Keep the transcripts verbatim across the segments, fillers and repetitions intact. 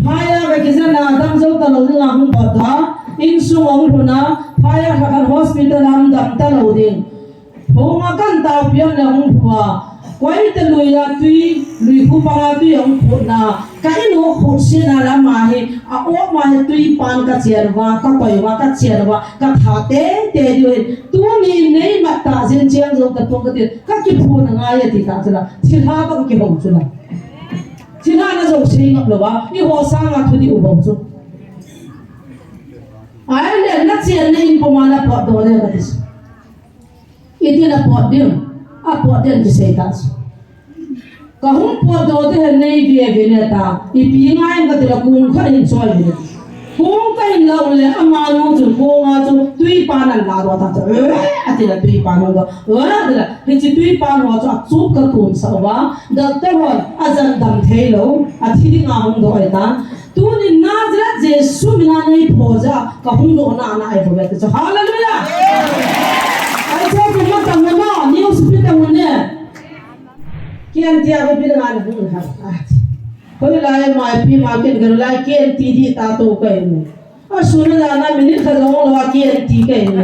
Phai a ka kijen a dam jou talou ding a hung pot a, insung a hung lhun a, phai a kha khan hospital a hung dam talou ding. Hung a kan tao pian le hung lhu a, koi te lui a tui, lui khu pang a tui a hung phut na, ka in u khut sin a la ma hi, a o ma hi tui pan ka chian va, ka koi va, ka chian va, ka tha te te diu hin. Tuni nei mat ta jin chiang jou ta pung ka ti, ka kiphun a ngai a ti ta chu la, thilha ka kihou chu la. Thilha na jou sei ngap lou va, i ho sang a thu di u bou chu. Ai le na chian na in puma na pot do le ka ti. Iti na pot ding, a pot ding kisei ta. Ka hung pot do te hen nei ve ve ne ta, ipi ngai ka ti la kung khat hin choi ve. Kung ka hin lau le, ama nu chu kung a chu, tui pan an la do ta chu, eh, a ti la tui pan hung do, eh, a ti la, hichi tui pan ho chu, a chup ka tum sa va, doctor hon, a jan dam thei lou, a thi ding a hung do ai ta. Tuni Nazareth Jesu mina nei phoja, ka hung dohna na ai phoja. Hallelujah. Ai cha tu ma tang na, ni u supi tang ne. Kian tia ko pi na hung ha. Hoi lai mai pi ma ken ga lai kian ti di ta to kai mu. A suna da na minute ka jong lo kian ti kai ne.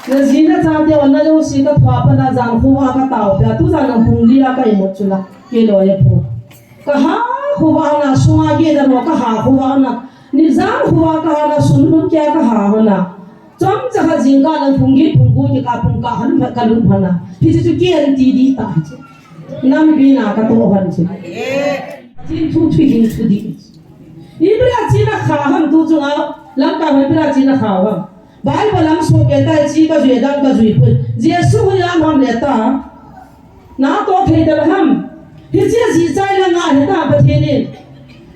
Na jina cha te wan na lo si ka thua pa na jang khu a ka tao. Pia tu jang na hung li a kai mo chula. Ke lo ye phu. Ka ha khu va na sunga ke da no ka ha khu va na. Ni jang khu va ka ha na sun lut ke ka ha ho na. Chom cha kha jing ka na phung gi phung ku ki ka phung ka han pha ka lut pha na. Hi chu chu ke an ti di ta chu. Nam pi na ka to han chu. Tin thu thu hin thu di. Ibra chi na kha han tu chu nga. Lam ka ibra chi na kha han. Bible lam so ke tai chi ka jui dang ka jui pun. Jesu hu ya mam le ta. Na to thei da ham. Hi chi ji chai la nga he ta Pathen in.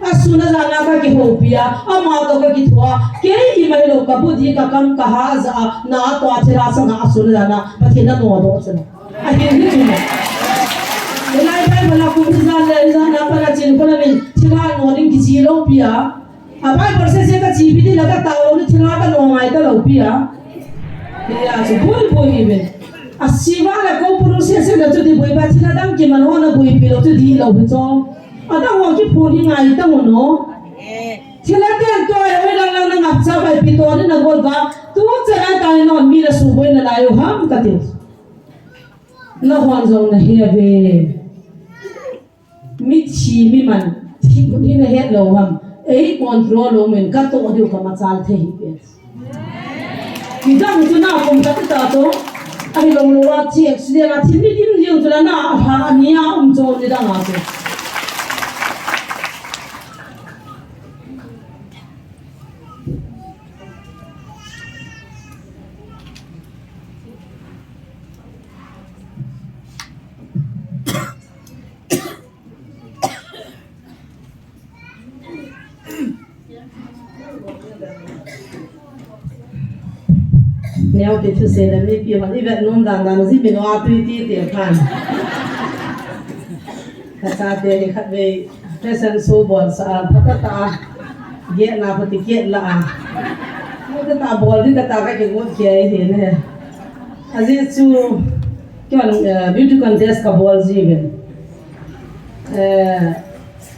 A suna jana ka kihoupi a, ama to ka kithua. Kei i mai lo ka bu di ka kam ka ha ja a, na to a thila sa na a suna jana Pathen na no do chana. A hin hi chu mo. Ilai Bible a kum hi jan le, hi jan a pa na chin ko na min, thila no ding ki ji lo pi a. A Bible se se ka chi pi di la ka ta lo ni thila ka no ngai ta lo pi a. He a chu bui bui hi ve. A siva la ko puru se se la chu di bui ba thila dang ki man ho na bui pi lo chu di lo hi cho. A dang ho ki phu hi ngai ta mo no. Thila ten to ai oi lang lang na ngap cha bai pi to ni na gol ba. Tu cha na ta ni no mi la su bui na la yo ham ka ti. Na hon jong na he ve. Mi thi mi man, thi phut hi na het lo ham. Ei control lo men ka to diu ka machal thei hi pe. Ki dang chu na kum ka ta to. Ahi lo lo a thi accident a thi mi dim diu chu la na ha a ni a um cho ni dang a chu. Neo pi thusei le mipi hon i vet nom dan dan ji mi no a tui ti ti phan. Ka chate ni khat vei fashion show bol sa a pha ta ta. Ge na pha ti ke la a. Mo ta ta bol di ta ta ka ke ngot ke ai he ne. A ji chu kyon, eh, beauty contest ka bol ji ve. Eh,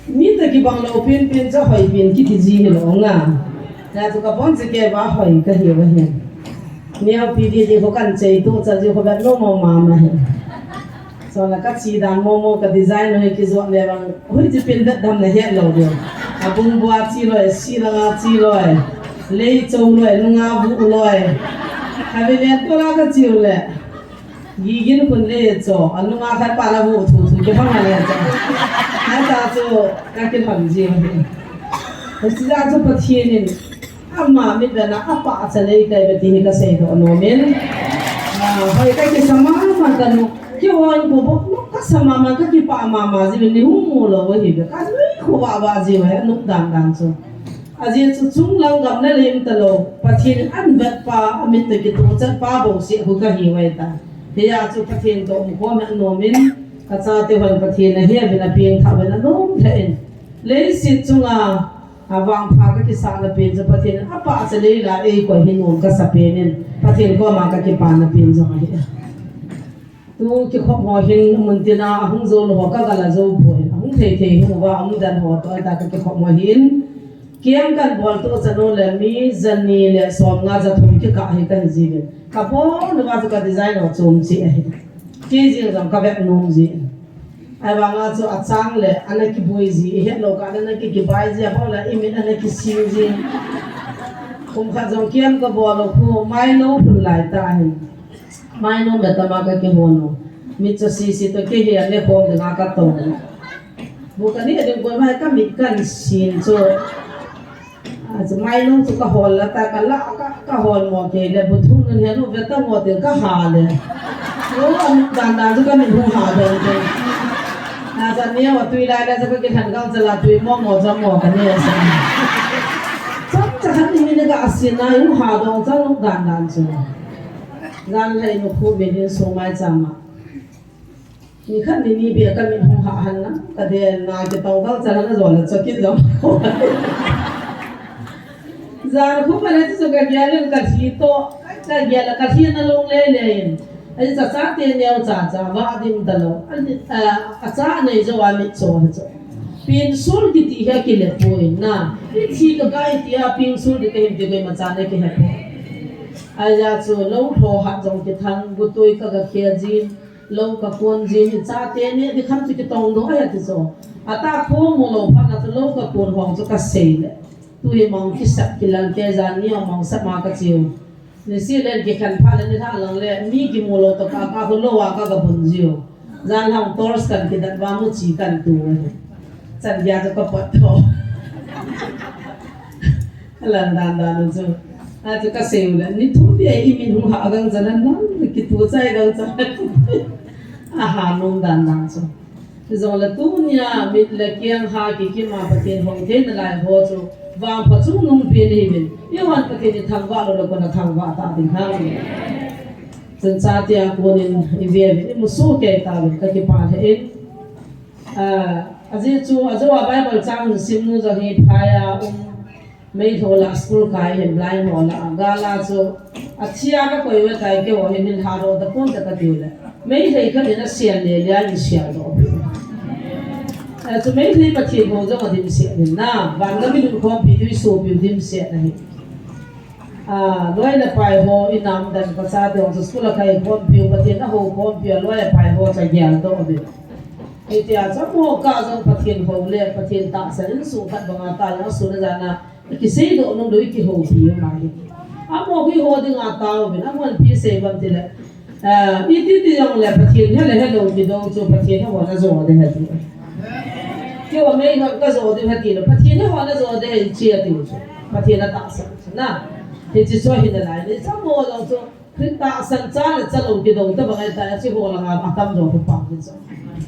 mi ta kibang lo pin pin cha hoi pin kiti ji hi lo nga. Na tu ka bon che ke ba hoi ka hi ba hi. Neo pi di di ko kan che tu cha ji ko ba no mo ma ma hi. So la ka chi dan mo mo ka design ho ki zo le bang. Hui ji pin bet dam na he lo dio. A bung bua chi lo, si la nga chi lo. Lei chou lo, nunga bu lo. Ka ve le to la ka chi le. Gigin khun le cho, anunga khat pa la bu thu thu ke phang le cho. Hai ta chu ka ke phang ji. Hisi ja chu Pathen in ama mit da na apa cha lei kai ba ti hi ka sei do no men. Ah, hoi ka ke sama ma ka nu. Ke hoi ko bo ka sama ma ka ki pa ma ma ji ni hu mu lo wa hi ka. Ka ni khu wa wa ji wa nu dan dan chu. Ajeh chu chunglang gam na lem talou, Pathen in an vet pa, amit toh kitoh chet pa bouseh khu kahiuve ta. Hijeh chun Pathen toh umkhom hi anom in, kachate hon Pathen ahe uvin apengthah uvin anom lheh in. Leiset chunga, avangpha kakisah na pen chu Pathen in apahcha leila eikoi hi nom kasa pen in, Pathen koma kakipana pen jong ahi. Tu kikhop ho hin muntina ahung jou lou ho kaga la jou poi. Ahung thei thei hung uva, umdan ho toh, ta ka kikhom u ahin. Kiang kan bol toh chan u le mi jani le som nga ja thum kikah hi kahi jiuvin. Ka bol uva chu ka design u chom chi ahi. Kei jeng jong ka vek nom ji. Ahivanga chu achang le ana kibui ji, ihet lou kah le ana ki, kibai ji, abang le imit ana kising ji. Kum khat jong kiang ka bol u khu, mailou phun lai ta ahi. Mailou me tama ka kihon u. Mit chu sisi toh kei hi ana khom dinga ka tong. Bu ka ni ding koi mai ka mit kan sin chu. A, chu mailou chu ka hol la ta, ka la, ka, ka hol mo kei le, bu thum nun hian u ve ta mo tin ka ha le. Lo, a, dan dan chu ka min hung ha dong chu. A, cha ni a tui lai le, cha ka ki than kang cha la tui mo mo cha mo ka ni sa. Cha, cha khat ni min ka asin na, hung ha dong cha lo dan dan chu. Zan lai nu khu min hin so mai cha ma. Ni khat ni ni bia ka min hung ha han na, ka den na ki tong kang cha na zo la cha kin zo. Zan khu pa le chu ka gel in ka thi toh, ka gel ka thi na long le le in. Ai cha cha te neo cha cha va dim ta lo. Ai, a, a cha nei zo a mit cho ha cho. Pin sul kiti hi a kile poi na. Pin si ka kai ti a pin sul di ka hin ti ko ma cha ne ki he poi. Ai ya chu lo tho ha jong ki thang bu tui ka ka khia jin. Lo ka kon jin, chate ne di kham chu ki tong do ai ti cho. Ata kho mu lo phat na chu lo ka kon hong chu ka sei le. Tu hi mong ki sap ki lang ke jan ni mong sap ma ka chiu. Ni si len ki khan pha le ni tha lang le, mi ki mu lo to ka ka khu lo wa ka ka bun jiu. Jan hong tors kan ki dat wa mu chi kan tu. Chan ya chu ka pat tho. Alang dan dan chu. A chu ka sei u le, ni thum bia i min hung ha gang chan nan, ki tu chai gang chan. A ha nom dan dan chu. Zong le tunia mit le kiang ha ki kima Pathen hong thei na lai ho chu. Vang pha chung nung pi ni min. I hon Pathen i thangvah lo le kona thangvah ta ding ha. Chun cha tia kunin i ve ve i mu su ke ta ve ka ki pa he in. A, a ji chu, a jo a Bible chang sim nu jo hi phai a um. Meitho la school kai hin lai mo la, gala chu a chia ka koi ve tai ke o hin min ha ro da pon ta ka tiu le. Meitho khat in a sian le lia in sian do. A chu Meitho Pathen ho jong a dim sian hin na, van ga mi lun khom pi tui so pi dim sian na hi. A, loi le pai ho i nam dan ka cha dong chu school a kai khom pi Pathen a ho khom pi loi le pai ho cha gial do bi. Ei tia cha mo ka jong Pathen ho le Pathen tahsan in su khat banga ta la su na jana. Kisei doh nung doi kihoupi ma hi. Amaho hi ho dinga tao vin, amaho pi sei bam ti le. Ah, iti ti jong le Pathen he le he lo ti dong chu Pathen he ho na jo de he ti. Kei va mei ho ka jo de he ti le, Pathen he ho na jo de he chi a ti chu. Pathen a tahsan chu na. Hichi chu hi na lai ni cha mo jong chu. Khrista san cha le cha lo kidong ta bang ai ta, chi ho la nga a tam jo pu pa ni cha.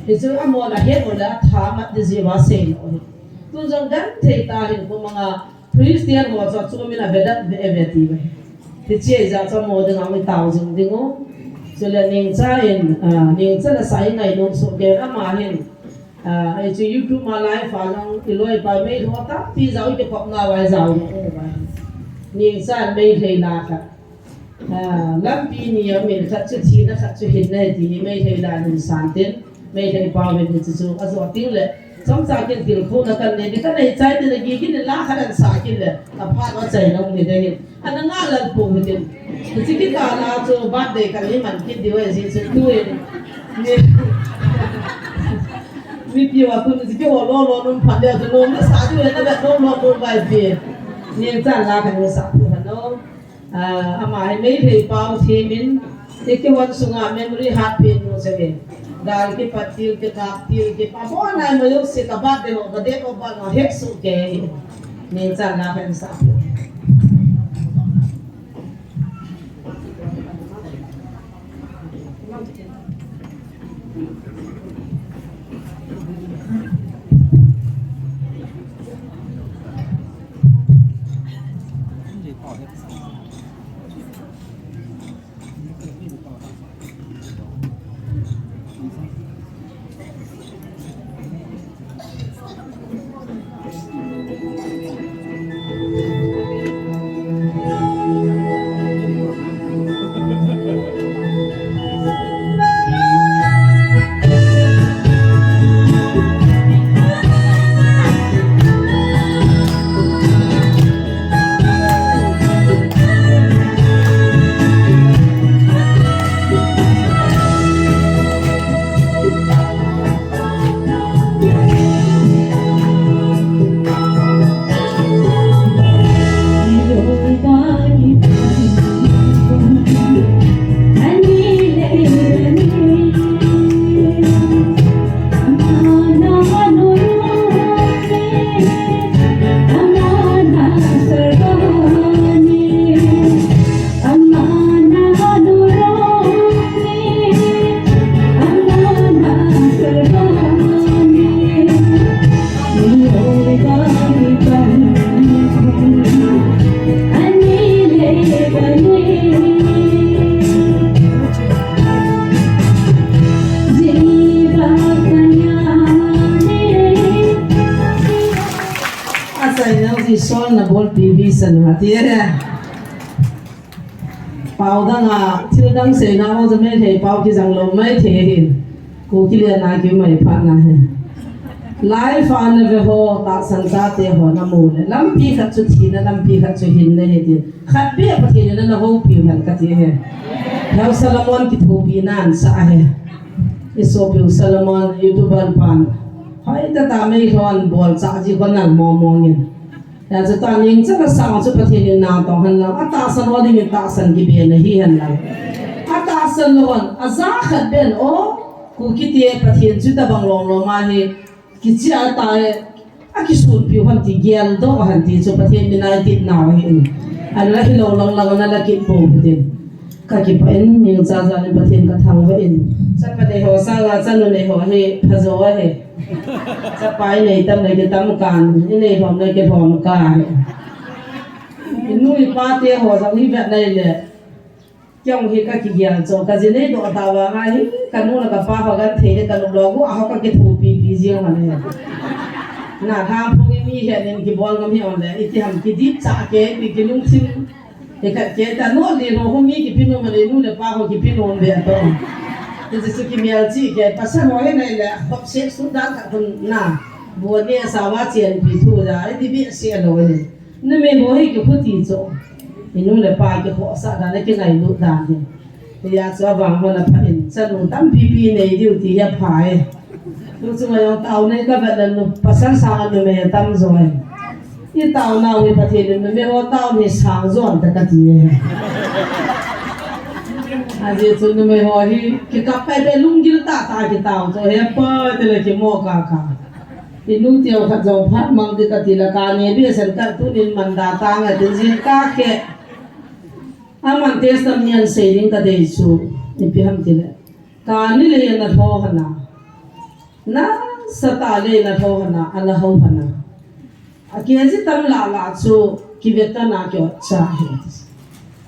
Hi chu a mo la he mo la tha mat di ji va sei lo hi. Tu jong gan thei ta hin ko manga Christian ho cha chu min a ve dat ve ve ti ve. Hi chi ai ja cha mo de nga mi tao jing ding o. Chu le ning cha in, ah, ning cha la sai ngai nung so ke ama hin. Ah, ai chu YouTube ma lai fa jong i loi pa mei ho ta pi jao i ke pop na vai jao ni o vai. Ning cha mei thei la ka. Ah, lampi ni a min khat chu thina khat chu hinna ti hi Meitei la nun san tin, Meitei pau vin chu chu a zo ting le. Chomcha kin til khona kan nei, kan nei chai tin a gi kin la khat an sa kin le. A pha lo chai lo ni de hin. An nga lal pu mi tin. Chu ki ta la chu birthday kan ni man kin di wai ji chu tu e. Ni. Mi pi wa tu ni ki ho lo lo nun phan de chu no na sa di wai na ba lo lo nun bai pi. Ni chan la kan sa pu no. Ah, ama hi Meitei pau thimin, i kihon sunga memory hat pin nu se ve. Gal kipat til kikap til kipa, bon nai ma yok se ka bat de ho, ka det ho ba no hek su ke. Ni chan la pen sa. Isol na bol P V san ha ti e. Pau dang a, thil dang seina ho jame thei pau kijang lou mai thei hin. Kuki le na ki mai pha na he. Life a na ve ho, tahsan chate ho na mu le. Lampi khat chu thina, lampi khat chu hinna he ti. Khat beh Pathen in ana houpiu hen kati ahi. Heo Solomon kithopi nan sa ahi. I sopiu Solomon YouTuber pan. Hoi tata meilhon bol cha ji kon nal mo mo ngin. Hijeh chun tuni chan a sang chu Pathen in natong hen lang. Atahsan ho dingin tahsan kibe na hi hen lang. Atahsan lou hon, aja khat beh o, Kuki te Pathen chu tabang lom lom ahi. Kichia tai, akisunpiu hen ti geldoh hen ti chu Pathen min a i tepnau ahi. Ahinla hilou lang lang ana la kit pou tin. Ka kipah in, ningcha jan in Pathen ka thangvah in. Chapa nei ho sanga chanu nei ho hi phajo ahi. Chapa i nei tam le kitam kan, i nei lhom le kilhom kan. I nu i pa te ho jong hi vet nai le. Kei jong hi ka kigel chu, ka ji nei doh ta vang a hi, ka nu le ka pa ho genthei le ka lung lou u a ho ka kithopi pi jeng ho ne. Na Lhangphung i mi het in kibol ngam hi on le, iti ham kidip cha kei, pi kilungthim. Ikhat kei ta no le no ho mi kipinu ma le nu le pa ho kipinu be to. Ti ji chu kimel chi kei, pasal ho hi nei le, khop se su da ka kun na. Bu ne sa wa chien pi thu da, iti bi se lo ne. Numei ho hi kikhuti chu. I nu le pa kikhohsah dan, akingailut dan hi. Hijeh chun avang hon apha in, chanu tampi pi nei diu ti hi apha e. Tu chunga jong taona ka vet le nu, pasal sang a numei atam jo e. I taonau hi Pathen in numei ho taona hi sang jo ante kati e. Ajeh chu numei ho hi kikap pai pai lunggil tah tah kitao chu he pa te le kimo kaka. I nu teu khat jong phat mang ti kati le kani behseh in ka tunin man da tang a tin jin ka ke. Aman testimony an sei ding ka dei chu, ipi ham ti le. Kani le ana lho hana. Nasatah le ana lho hana, ana ho hana. A kg tam lah lah chu kivet tana kiot cha hi.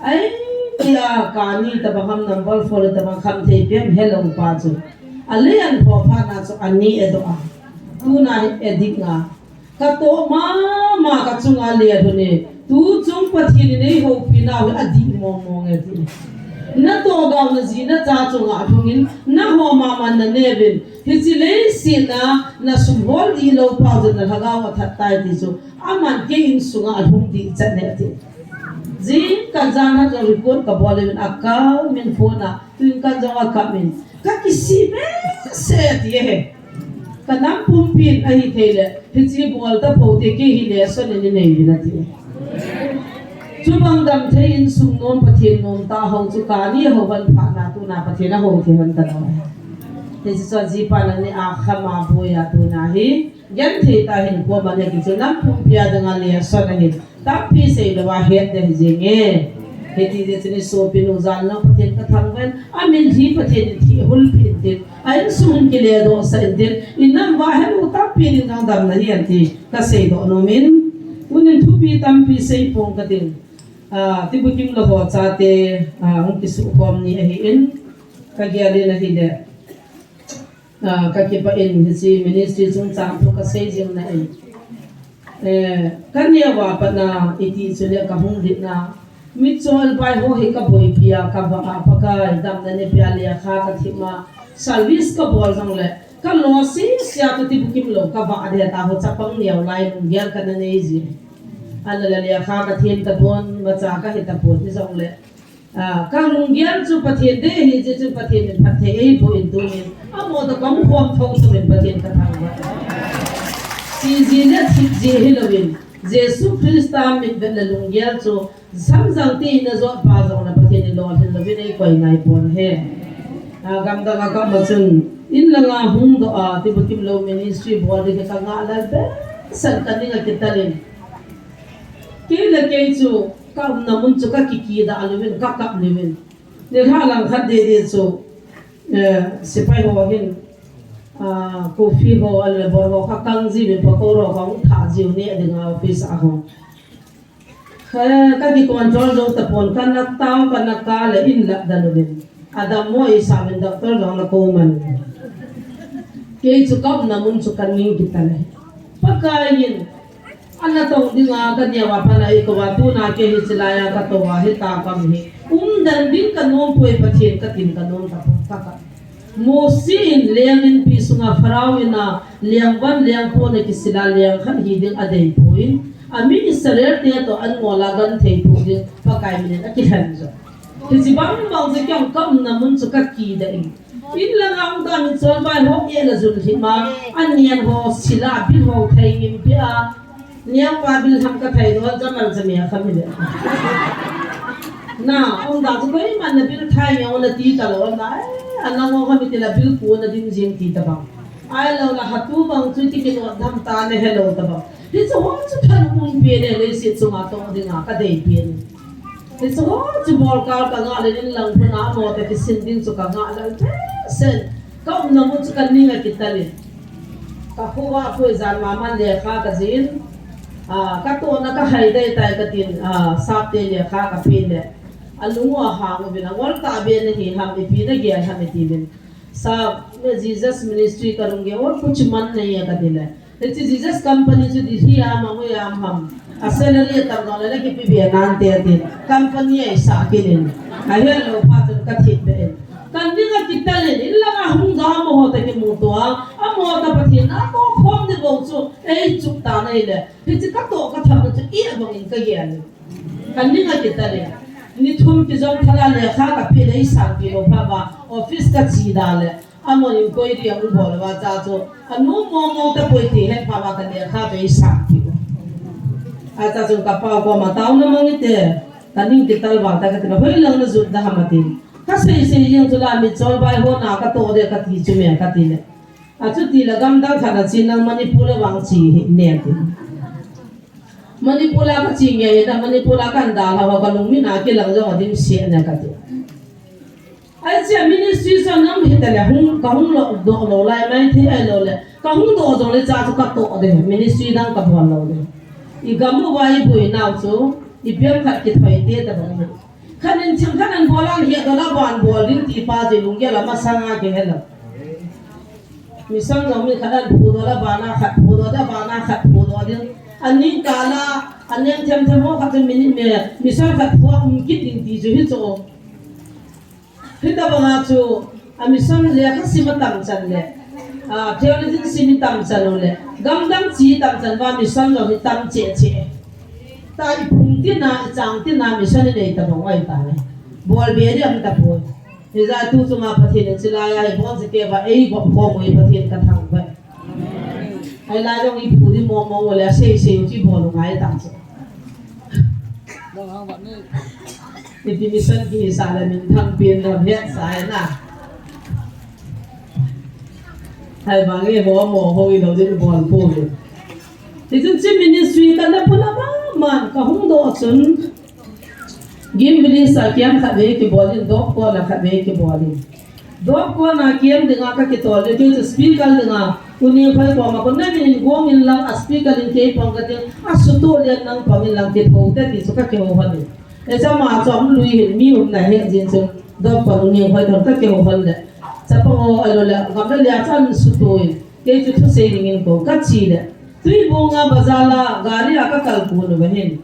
Ai, tia kani tabang ham number four le tabang khamthei pi ham helou pa chu. A le an pho phat na chu ani edoh a. Tuna hi edik nga. Ka toh mama ka chunga le athun e. Tu chung Pathen in eihoupi nau hi adih mong mong e ti. Na toh gao na ji na cha chunga athung in, na ho mama na neuvin. Hiche leiset a na sum hol dih lou pau chu na lhagao athat tai ti chu. Aman kei insunga alhung dih chet ne ati. Jingkah jan hat jong record ka bol in akam in phone a, tun kan jong akam in. Ka kisih behseh ati e. Ka nam pumpin ahithei le, hiche bol ta pou te kei hi lesson in inei uvin ati. Chubang damthei insung nom Pathen nom tah ho chu kani ho hon phat na tuna Pathen ahou thei hon ta lou. Hiche chu ajipa nani a kham a boi a tuna hi. Genthei tah hin koma le kichu nam pumpi a dinga lesson ahin. Tampi sei lou a het ding ahi jing e. Hiti jeh chun i sopinu jan lang Pathen ka thangvah in. Amin hi Pathen in thih hulpeh in tin. A insung in kile doh sah in tin. I nam va helou tampi ding jong damna hi an ti. Ka seidoh nom in. Tunin thupi tampi sei pong ka tin. Ah, Tibukim lou ho chate, ah, hung kisukhom ni ahi in. Ka gel in ahile. Ah, ka kipah in hiche ministry chungchang thu ka sei jing na in. Eh, ka neo a pat na iti chule ka hung lit na. Mitchol bai ho hi ka boipi a ka vah a Pakai damna neipeh a lekha ka thim a. Service ka bol jong le. Ka lo sese a tu Tibukim lou ka vah de ta ho chapang neo lai lunggel ka na nei ji. Ana le lekha ka thim ta pon, macha ka hi ta pon ti jong le. Ah, ka lunggel chu Pathen dei ahi jeh chun Pathen in phatthei eiboh in tunin. Amaho toh ka hung khom thou thou in Pathen ka thangvah. Siji le thip ji hilouvin. Jesu Christa mitvet le lunggel chu samjang ti in ajot pa jong le Pathen in lolhin louvin eikoi ngai pon ahi. Ah, gamdang a ka um a chun in langa hung doh a, Tibukim lou ministry bol ding ka ngah lal behseh ka ning a kital in. Kei le kei chu Ka umna mun chu ka kikidah louvin, ka kap louvin. Nilhah lang khat didi chu, eh, sepai ho hin, ah, coffee ho, ale bor ho, ka kang jiuvin, pakora ho, ka hung thah jiu neh dinga office a ho. Ka, ka kicontrol jou tapon, ka na tao, ka na ka le in lat da louvin. Adam mo i sa min doctor jong na ko man. Kei chu ka umna mun chu ka ning kita le. Pakai in, Ana tong dinga ka neo a pat a eikou a tuna kei hiche lai a ka tou a hita kam hi. Umdan ding ka nom poi Pathen ka tin ka nom ta poi ka ka. Mosi in leng inpi sunga Pharaoh in a leng van leng pon a kisil a leng khat hi ding adei poi. Ami Israel te toh an ngol a genthei pui ding Pakai min in akilhen jo. Hiche bang bang chu kei ka umna mun chu ka kida in. In langa hung dan in chol bai ho e la jun hi ma. An nian ho sil a bil ho thei ngim pi a. Niang pa bil ham ka thei do jamal jami a kami le. Na, um da chu koi man na bil thai nge ona ti ta lo na. Ai, ana ngo kami ti la bil ku na dim jing ti ta bang. Ai lo la hatu bang chu ti ki no dham ta ne hello ta bang. Hichu ho chu than um pi ne le si chu ma to dinga ka dei pi ne. Hichu ho chu bol kal ka nga le in lang phun a mo ta kisin ding chu ka nga le sen. Ka umna mun chu ka ning a kitalin. Ka khuva pui jan mama lekha ka jih in. Ah, ka tohna ka hai dai tai ka tin, ah, sapte lekha ka pe le. A lung u a hang uvin a ngol ta be na hi ham ipi na gel ham iti vin. Sa me Jesus Ministry ka lung ge or kuch man nahi hai ka ti le. Hiche Jesus company chu Delhi a ma hoi a ham. A salary a tam dong le na kipe be nan te ati. Company a isa kinin. A hel lo pha chun ka thip be in. Kan ding a kitalin, in langa hung ga mo ho ta kimu to a. A mo ta Pathen na to khom ni bo chu. Ei chuk ta nei le. Hiche ka to ka tham chu i a bang in ka gel. Kan ding a kitalin. Ni thum kijong thala lekha ka pe le i sang pi lo pha ba. Office ka chi da le. Amon inquiry ahung bol uva cha chu, anu mong mong ta poi ti het pha uva ka lekha chu ei sang pi u. Acha chu ka pa koma taona mang ite, ka ning kital vang ta ka ti na, hoilang na jot da ham ati. Ka sei sei jeng chu la mi chol bai ho na ka to de ka ti chu me ka ti le. Achuti la gamdang khat a chi nang Manipur a vang chi hi ne ti. Manipur a ka chi nge hi ta Manipur a kan da la ho ka lung mi na kilang jong a dim sia ne ka ti. Ai chia ministry chu nam hita le hung, ka hung lo, doh lo lai mai thei ai lo le. Ka hung doh jong le cha chu ka toh de, ministry dang ka bol lo de. I gam uva i boi nau chu, i piang khat kithoi te ta bang. Khat in thim khat an bol an hia doh la ban bol ding ti pa chu lunggel a masang a kihe lo. Mission jong mi khat an phu doh la ban a khat phu doh, da ban a khat phu doh ding. An ning kal a, an ning them them ho khat chu mi, mi, mission khat phu a um kit ding ti chu hi chu. Hitabanga chu, a mission lekha sim a tam chan le, a, theology sim i tam chan u le, gamdang chi tam chan uva mission jong hi tam cheh cheh. Ta i phung tina, i chang tina mission i nei tabang uva i ta le. Bol be di am ta poi. Hijeh a tu chunga Pathen in chilai a i bol se kei uva, ei bol khom u hi Pathen ka thangvah. Ai la jong i phu di mo mo le, sei sei u chi bol u ngai ta chu. Ipi mission kisa le minthang pen le het sa e na. Hai bang e ho mo ho i lo din bol ko le. Ti chun chi ministry ka na puna ma man ka hung doh chun. Gim village a kiam khat ve kibol in, Dopkon a khat ve kibol in. Dopkon a kiam dinga ka kitol le kei chu speaker dinga. U Nengkhoi koma kon na min in gong in lang a speaker in kei pang ka ding. A sutu le nang pang in lang kitho te ti chu ka kihou hon in. Echa ma chu um lui hin mi um na he jin chu. Dopkon U Nengkhoi thon ka kihou hon le. Chapang o alo le gam le lia chan sutu in. Kei chu thusei dingin ko ka chi le. Tuibong a bazar a gari a ka kal kun uva hin.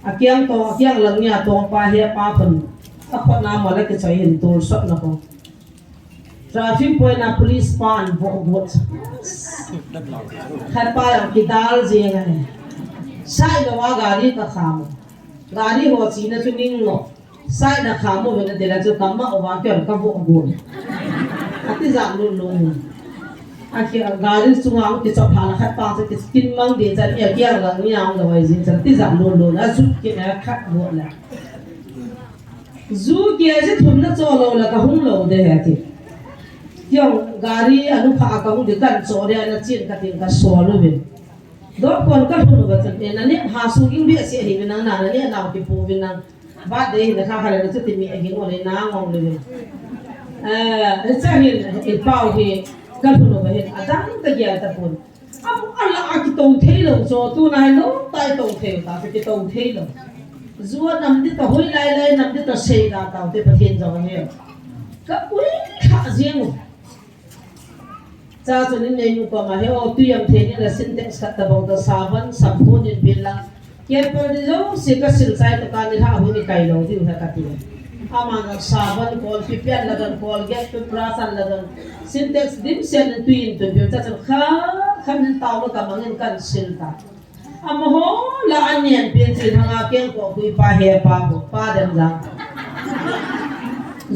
A kiang tong, a kiang lang nia tong pa he pa khun. A khut na mo le kichoi hin tul sot na ko. Traffic point a police pa an vo got. Khat pa jong kidal jeng ahi. Sai lo a gari ka kham. Gari ho china chu ning lo. Sai na kham u vin a ti la chu ka ma uva kei ka vo got. A ti jam lou lou ni. A ki gari chunga kichop pha la khat pa chu kin mang de chan a kiang lang nia lo ai jin chan ti jam lou lou na jut ki na khat vo la. Ju ke je thum na cho lo la ka hung lo de he ti. Kiong gari anu kha ka hung de kan cho de na chin ka tin ka so lo ve. Dopkon ka thun ba chan e na ne ha su ging be se hi ve nang na na ne na ki pu ve nang. Ba de hi na kha kha le na chu ti mi a ging o le na ngong le ve. Eh, cha hin e pau hi ka thun ba hin a dang ka gel ta pun. Amu ala a kitou thei lo, chu tu nai lo, tai tou thei ta, kitou thei lo. Ju a nam di ta hoi lai lai, nam di ta sei da ta, te Pathen jong he. Ka ui kha jeng u. Cha chu nin nei nu koma he o, tui am thei ni la Sintex khat tabang ta sabon, shampoo nin bil la. Kepal di jouse ka sil chai to ka ni ha hu ni kai lo diu he kati. Ama na sabon kol, pipian la don kol, get toothbrush an la don. Sintex dim sen tui in tun bil cha chu kha, khan nin tau lo ka mangin kan sil ta. Amaho la anian pen chin hanga kengkoh khui pa he pa bo, pa dem jang.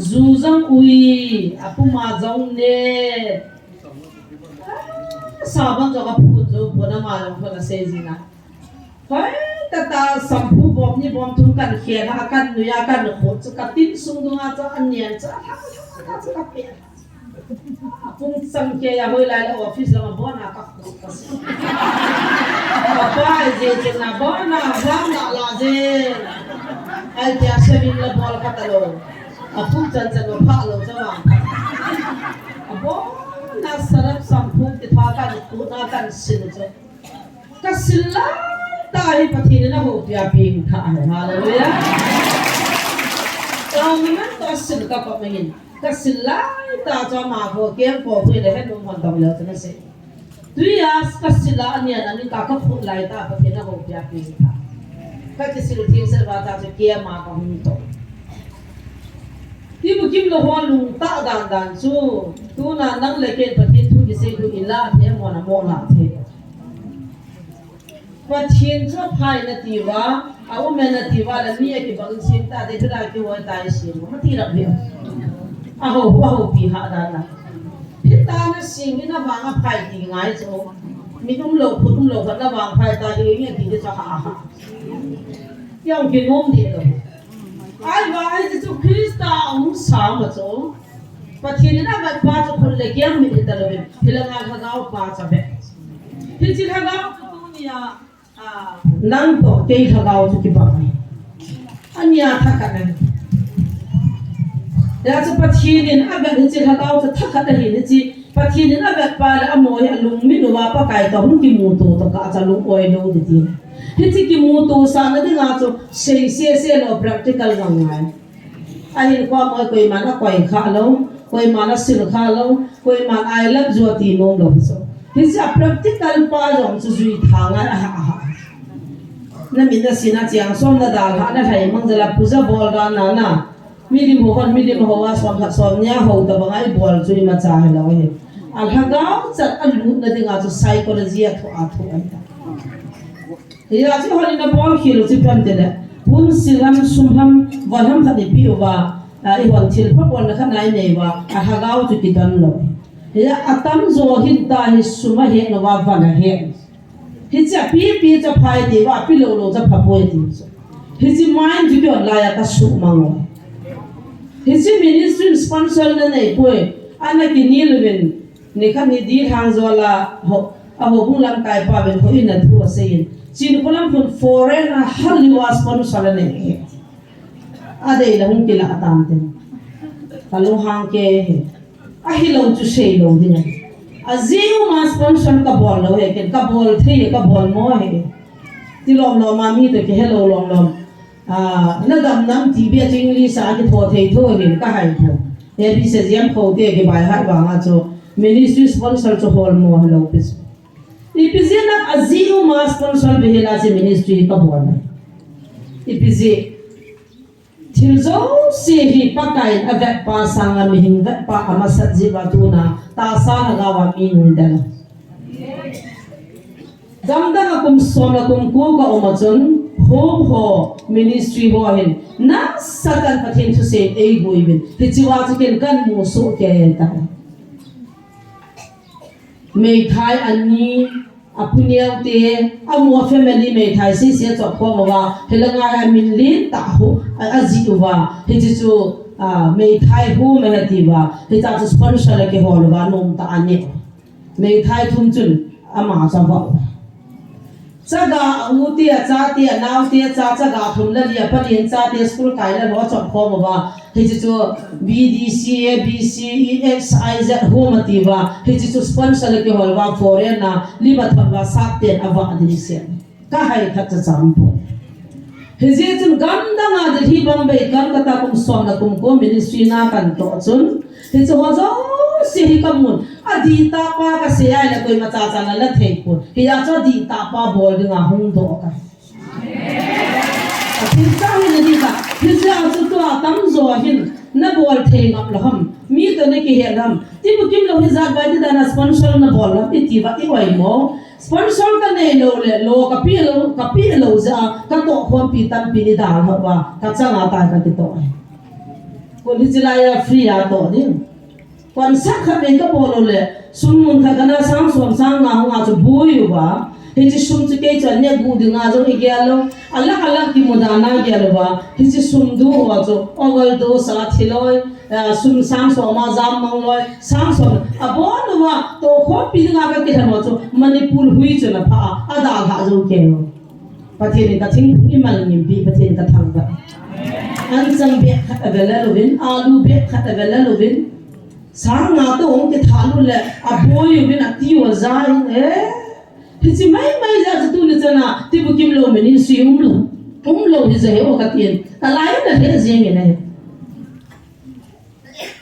Ju jang ui, apuma jong ne. Sabon jong aphun jo, bona ma jong bona sei jina. Hoi, tata shampoo bom ni bom thum kan khel ha, kan nuia kan khut chu ka tin sung dunga chu anian chu, a thang thang chu ka pe. Kung sang ke ya hoi lai la office la bona ka khut ka si. Ka pa je je na bona, bona la je. Ai tia se min la bol ka ta lo. A phung chan chan lo pha lo cha ma. A bona sarap shampoo ti pha kan khut na kan sil chu. Ka sil lai ta hi Pathen in a houpi a peng tha ahi. Hallelujah. Ka ngaman to sil ka pa mangin. Ka sil lai ta chu ama ko kengkoh khui le he nung hon tong le chu na sei. Tui a ka sil a anian ani ta ka khut lai ta Pathen a houpi a peng tha. Ka kisil theng sel va ta chu keima ka hung to. Ti bu kim lo ho lung ta dan dan chu. Tuna nang le ken Pathen thu kisei thu ila the mo na mo la the. Pathen chu aphai nati uva, a um e nati uva, la mi a kibang sing ta, te thila kihoi ta i sing, ma ti rap hi. A ho, a ho pi ha dan la. Phi ta na sing, mi na vang aphai ti ngai chu. Mi um lo, phut um lo, khat na vang phai ta, hi nge ti chu ha ha. Yang ki nom di lo. Ai va, ai chu Krista a um sa ma chu. Pathen in a vet pa chu khut le kiang mit hi ta lo vin. Hi la ngal lhagao pa cha vet. Hiche lhagao chu tunia, a, nang toh kei lhagao chu kibang ahi. Ania thakhat ahi. Hijeh chun Pathen in a vet hiche lhagao chu thakhat ahi hiche. Pathen in a vet pa le amaho hi alung mit uva Pakai toh hung kimuto tokah cha lung oi lou ding ti. Hiche kimuto sahna dinga chu sei sese lou practical ngai ngai. Ahin koima koiman akoi kha lou, koiman asil kha lou, koiman I love you ati nom lou chu. Hiche a practical pa jong chu jui tha ngai a ha a ha. Na min na sin a chiang som na dalha na lhai mang jal a puja bol dan na na. Milim ho hon milim ho a som khat som ni a ho tabang a i bol chu imacha hilou ahi. A lhagao chat a lutna dinga chu psychology a thu a thu ahi ta. Hijeh chun hon in abol khel u chu ipi ham itile, hun sil ham, sum ham, von ham khat i pe uva, a, i hon thil pha bolna khat na i nei uva, a lhagao chu kidon lou. Hijeh a tamjo hin ta hi sum ahet lou va, von ahet. Hiche a pe pe chu aphai ti uva, pe lou lou chu apha poi ti chu. Hiche mind chu kihon lai a ka suhmang u. Hiche ministry in sponsor na nei poi, ana kinel uvin, Nikhat hi di thang jo la ho, a houbung lamkai pa ven ho in a thu asei in. Chin kolam phun foreign a hal liwa sponsor a nei he. A dei la hung kila a tam ten. Ka lunghang ke he. Ahilou chu sei lou ding ahi. A jiu ma sponsor ka bol lou he, ken ka bol thei, ka bol mo he. Ti lom lom a mi to kihe lou lom lom. Ah, na dam nam ti bia chu English a kitho thei tho hin ka hai tho. A B C G M kho te kibai hat vang a chu ministry sponsor chu hol mo hello pis. Ipi jeh a na a jiu ma sponsor be hila chu ministry ka bol. Ipi jeh. Thil jouse hi Pakai in a vet pa sanga mihem vet pa a masat jeh uva tuna tahsa lhagao a mi nung den. Gamdang a kum som le kum ko ka um a chun, home ho, ministry ho hin, nasatah in Pathen thusei ei gui uvin. Hiche a chu ken kan mu soh kei tai. Meithai ani, a pu neo te, a mu a family meithai sese a chop khom uva, hilanga hi a min lentah ho, a, a jih uva, hiche chu, a, meithai ho me hati uva, hiche chu sponsor a kihol uva, nom tah a ne. Meithai thum chun ama chu ava u. Chaga a u te, a cha te, a nao te, a cha, chaga thum le li a pali in cha te school kai le ho chop khom uva. Hiche chu B D C, A B C, E X I Z home ati uva. Hiche chu sponsor a kihol uva foreign a, lima thon uva sap ten ava ding se. Ka hai khat cha cham poi. Hijeh chun gamdang a Delhi, Bombay, Kolkata kum som le kum ko ministry na kan toh chun. Hiche ho jouse hi ka mun. Adih tah pa kasei ahile koima chacha nala thei poi. Hijeh chun adih tah pa bol dinga hung doh ka. Pathen chang in adih tah. Hijeh chun tua tamjo hin nabol thei ngap lou ham. Mi toh nakihet lou ham. Tibukim lou hijat vai ti dan a sponsor nabol lou ham iti uva i oi mo. Sponsor kanei lou le, lou kapeh lou, kapeh lou jeh a, katoh khompi tampi ni dalha uva, kachang a tai kakitoh e. Kon hiche lai a free a toh ding. Concert khat vei kabol u le, sum mun khat kana sang som sang nga hung a chu boi uva. Hiche sum chu kei chu aneh gu dinga jong igel lou. Alak alak kimu dan a gel uva. Hiche sum du ho chu overdose a thi loi. Ah, sum sang som a jam mang loi, sang som. Abon uva, toh khompi dinga kakilhen ho chu Manipur hui chu na pha a, adalha jou kei lou. Pathen in kathingphung imal ngimpi, Pathen kathangvah. Anchang bag khat avel a louvin, alu bag khat avel a louvin. Sang nga toh hung kithat lut le, aboi uvin ati uva jai, eh. Hiche maimai jeh a chu tuni chan a, Tibukim lou ministry umlou, umlou hijeh hi o katin. Kalai na he jeng in ahi.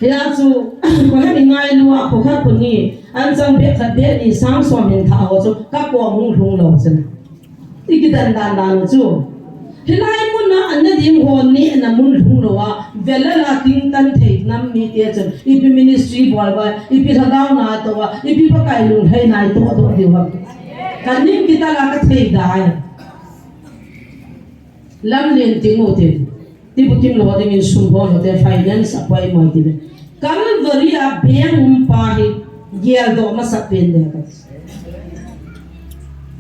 Hia chu, koiham ingailu a, kho khat kho ni, anchang bag khat bag ni sang som hin thah ho chu, kakom hung lhung lou chun. I kidan dan dan chu. Hilai mun a an ne ding ho nehna mun lhung lou a, velal a tingtan thei nam mite chun, ipi ministry bol uva, ipi lhagao na toh uva, ipi Pakai lunglhaina itoh toh diu ham. Kanim kital a kathei dai. Lamlen ting u tin. Tibukim lou dingin sum bol u te finance a poimo ti le. Calvary a beng um pa hi geldoh masat pen le ka.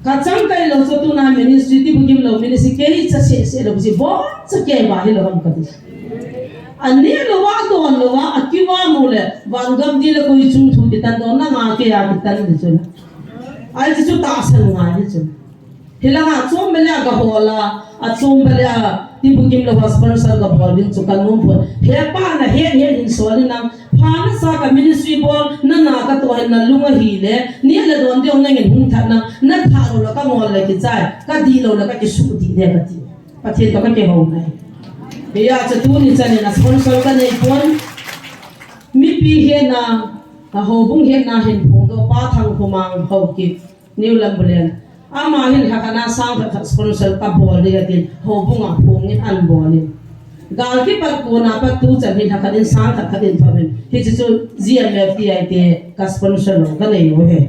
Kachangkai lou chu tuna ministry, Tibukim lou ministry kei cha seh seh lou chu bon cha kei ba hilou ham kati. Aneh lou a, adon lou a, akiva mu le, van gam di le koi chung thu kitan don na nga kei a kitan di chu na. Ai chu tahsan ngai di chu. Hilanga chom bele a kahol a, achom bele a, Tibukim lou a sponsor kabol ding chu kanom pon. Hepa nahet het in sol in nang, pha nasa ka ministry bol, nana katoh hin nalung ahile, neh le don ding nangin hung that nang, nathah lou le kangol le kichai, kadih lou le kakisuh dih le kati. Pathen toh kakihou nai. Hia chu tuni chan in a sponsor kanei pon. Mipi hetna, a houbung hetna hin phongdoh pa Thangkhomang Haokip. New Lambulen. Ama hin lhakhat a sang khat khat sponsor kabol ding atin, houbung a phongin ahin bol in. Gal kipat kona pat tuchan hin lhakhat in sang khat khat in thon in. Hiche chu G M F T I te ka sponsor lou, kanei lou ahi.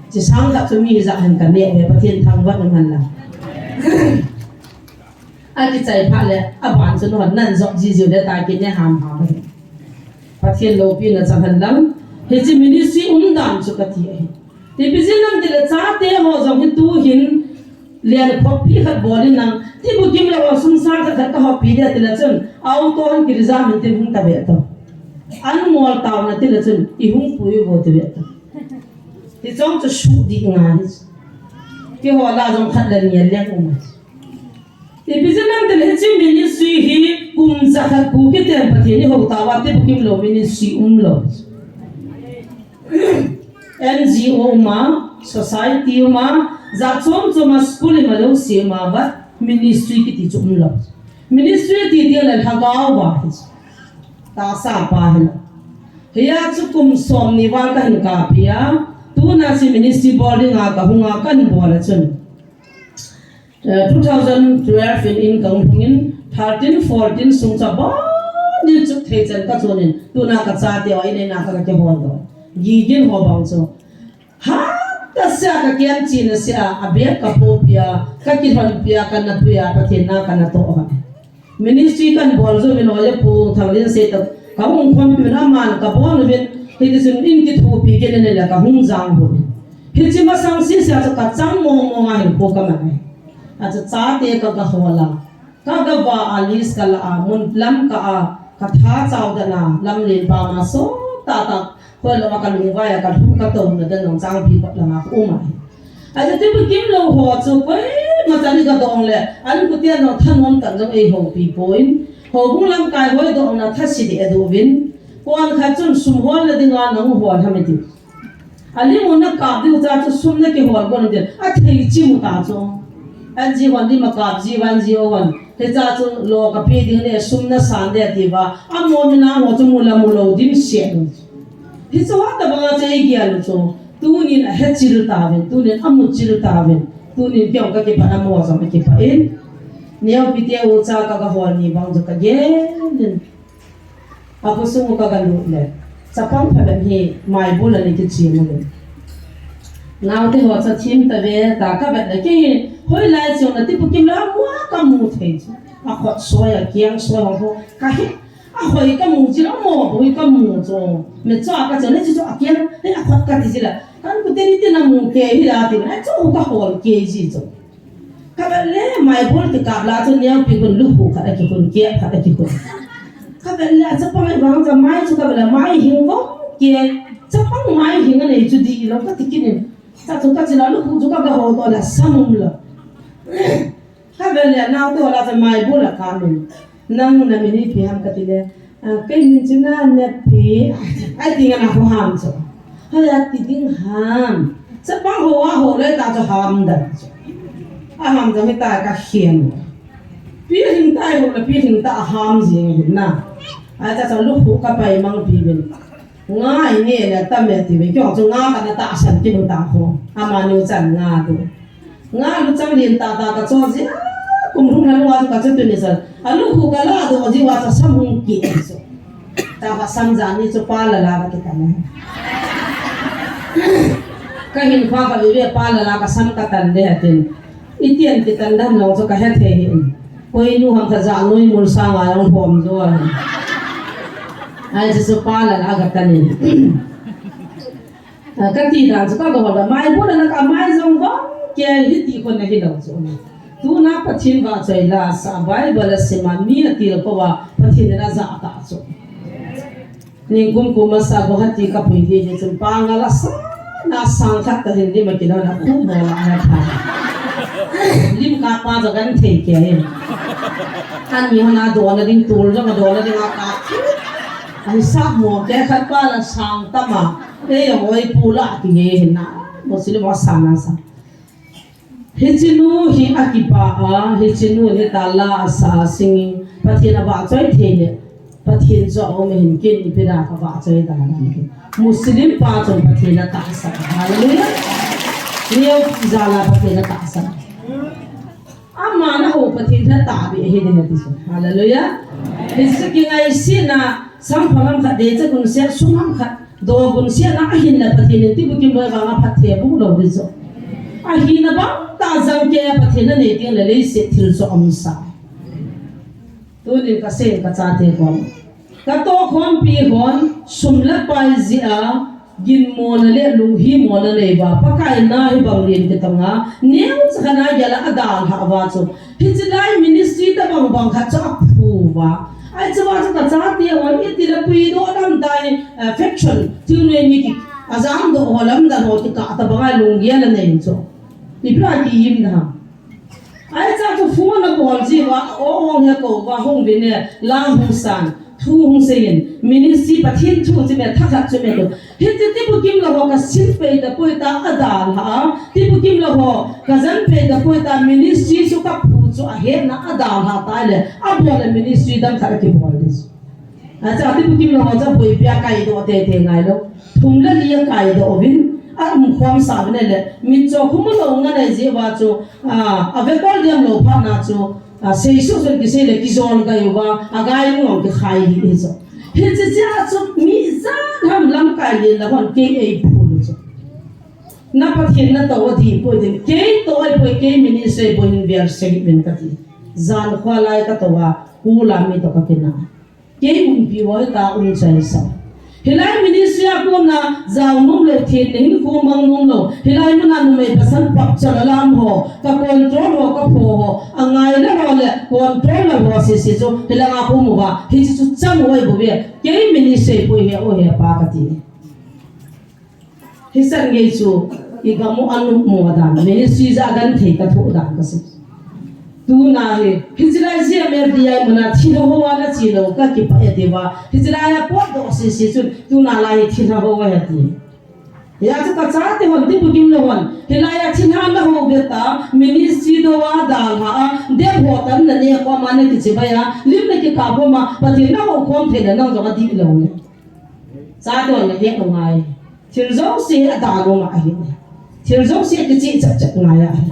Hiche sang khat chu mi hijat hin kanei ahi, Pathen thangvah in aman la. Akichai phat le, aban chu nahon nan jop jiu jiu le ta kineh ham ham ahi. Pathen loupina chang hen lang. Hiche ministry umdan chu kati ahi. Ipi jeh ham itile chate ho jong hi tuhin lenkhoppi khat bol in lang. Tibukim lou a sum sang khat khat kahoppi ding atile chun. Auto hung kireserve in tin hung tave to. An ngol taona tile chun. Ihung pui uvo tive to. Hichong chu suhdih ngai. Kihol a jong khat le ni a leng um ahi. Ipi jeh ham itile hiche ministry hi kum jakhat kum kiten Pathen in eihou tauva, Tibukim lou ministry umlou. N G O uma, society uma, jat chom chom a school ima jouse uma, but ministry kiti chu umlou. Ministry ti teng le lhagao va hi. Tahsa pa hilou. Hia chu kum somni val kahin kapi a, tuna hiche ministry bol dinga kahung a kahin bol a chun. Eh, two thousand twelve in, in kahung lhung in, thirteen, fourteen sung chu abon in chutthei chan kachon in, tuna kachate ho in, in a kakihol doh. Gigin ho bang chu. Hapta seh a kakiam china seh a, abeh kaphopi a, kakilhonpi a, kana pui a, Pathen na kana toh a. Ministry kahin bol jou vin oja pu Thanglen sei toh, kahung khompi vin aman kabon uvin, hitichun in kithopi kit in le kahung jang uvin. Hiche masang sese a chu kachang mong mong a hinkho kaman ahi. Achu chate ka, kahol a. Kagava a list kala a, mun lam ka a, katha chau dan a, lamlen pa ma so tata, hoilou a kalungvai a kalhu katouna dan jong changpi pat langa kaum ahi. Achu Tibukim lou ho chu koima chan in kadong le, an kutian jong thanom tah jong eihoupi poi. Houbung lamkai hoidohna thase deh a doh uvin. Kon khat chun sum holna dinga nahung hol ham iti. Alim u nakap diu cha chu sum nakihol gon ding. Athei chim u ta chu. N G O hon lim akap ji uva N G O hon. Hicha chu lo kape ding le sum nasan ding atiuva. Amaho mina ho chu mu la mu lou dimset u. Hichu hot tabanga chu eigel u chu. Tunin ahechil tauvin, tunin amuchil tauvin, tunin keiho kakipah a amaho jong akipah in. Neopi te ucha kagahol ni bang chu kagel in. Akhosung u kagalut le, chapang phabep hi maibol a ana kichim uve. Naote ho chu thim tave ta kavet le kei hi hoilai chun ati bukim la mua kamu thei chu. Akhut soi, akeng soi ho kahe. Ahoi kamu chu, amo boi kamu chu. Mecha kache le chu chu akeng, le akhut kati chu la. Kan kute ni tina mu kei hi la ti, achu kahol kei ji chu. Kavet le maibol kikap la chu neopi khun lukhuh khat akikhun, kep khat akikhun. Kavet le chapang ahivang chu mai chu kavet le mai hing vong kei. Chapang mai hing anei chu dih lou kati kit in. Cha chu kache la lukhuh chu kagahol to la sam umlou. Kavet le naote ho la chu maibol a kalum. Nang namin ipi ham kati le, ah, kei min chu Nanepi. Aiti ngan a ho ham chu. Hoiya ti ding ham. Chapang ho a ho le ta chu ham dan chu. Aham dan hita kakhen. Pilhing tai ho le pilhing ta aham jing hin na. Acha chu lukhuh kapai mang pi vin. Nga inge le tam e ti ve, keiho chu nga kana tahsan kit u ta ho. Amani u chan nga tu. Nga luchang lin tata kacho ji a, kum lhung lha lou a chu kachu tuni san. Alukhuh kala doh ji uva chu sam hung kit chu. Tava sam jan ni chu pa lala kakitane. Kahin kha kave ve pa lala kasam katan de atin. Itian kitan dan lou chu kahe thei hi. Koinu ham khat ja noi mul sanga jong hom jo ahi. Ai chu pa lala katan in. Ah, kati dan chu kagahol a maibol a na kamai jong vang kei hiti khun ahi lou chu. Tuna Pathen vahchoi la sa Bible a sim a mi atil pouva Pathen in ajah ta chu. Ningkum kum masa Guwahati kapui di ni chun pangal a sa na sang khat ta hin lim akilou na khu mo la na pha. Lim kapa chu kathei kei. Ani hana dona ding tul jong dona ding a ka. Ani sa mo kei khat pa la sang tama. Kei jong oi pu la kiti hin na. Muslim ho sa na sa. Hiche nu hi akipah a, hiche nu hi tala asa sing, Pathen avahchoi thei le, Pathen chu aum ahin kin ipi da kavahchoi da na hi. Muslim pa chun Pathen atahsan. Hallelujah. Neo jala Pathen atahsan. Ama na ho Pathen tha tahbeh ahi ding ati chu. Hallelujah. Hiche kingaisena, sang phalam khat deicha gunse, sum ham khat. Doh gunse na ahin le Pathen in tibukim loi vang a phatthei abol lou ding chu. Ahina bang tah jang kei a Pathen anei teng le leiset thil chu aumsa. Tunin kasei kachate kom. Katohkhompi hon sum le pai jeh a ginmona le lunghimona nei uva Pakai na hibang lin kitong a neocha khat na gel a adalhah uva chu. Hiche lai ministry tabang bang khat chu aphu uva. Ai, chua chu kachate hon, iti le puidoh dam tai, eh, faction, thil nei mi ki, ajam doh ho lamdan ho kikah tabang a lunggel anei chu. Ipi a ki-im da ham. Ai, chua chu phone abol ji uva, o hung he kou uva, hung vin e, lang hung san, thu hung seiyin, ministry Pathen thu chu me, thakhat chu me tu. Hiche tibukim lou ho kasin pei tapoi ta adalhah a, tibukim lou ho kajan pei tapoi ta ministry chu kaphu chu ahetna adalhah ta le, abol le ministry dang khat akibol ding. Acha tibukim lou ho chu boipi a kaidoh tete ngai lou. Thum le li akaidoh uvin, aumkhomsa uvin le, mitcho khu mu lou nga nei jeh uva chu, a, avekol diam lou phat na chu, a, seisoh soh kisei le kijol gai uva, agai nung kikhai hi hi chu. Hiche jeh a chu mi ijat ham lamkai lin la hon kei eiphul u chu. Na Pathen natou adih poi din, kei tou ahipoi, kei ministry ahipoi hin vel sei uvin kati. Jan kho lai katou a, kula mi toh kakinah. Kei umpi uva hita um chai sa. Hilai ministry a kona jao nom lou, thenna hinkho mang nom lou. Hilai muna numei pasal pap chal alam ho, ka control ho, ka pho ho, angai la ho le control la ho sese chu, hilanga khu um uva, hiche chu chang u ahi bouve. Kei ministry ahipoi he, o he pa kati. Hisan gei chu, igam u anop mo dan, ministry ja genthei kathoh dan kasei. Tuna hi, hiche lai G M F D I muna thilha ho a nache lou kakipah e ati uva, hiche lai a potdoh sese chun, tuna lai hi thilha ho ahi ati. Hijeh chun kachate hon, tibukim lou hon, hilai a thilha nahou ve ta, ministry dou a dalha a, dep ho tan nane koma nakichibai a, lim nakikap koma, Pathen nahou khom thei le nang jong adih lou le. Chate hon nahet u ngai. Thil jouse hi adalou ma ahi. Thil jouse hi kicheh chet chet ngai ahi.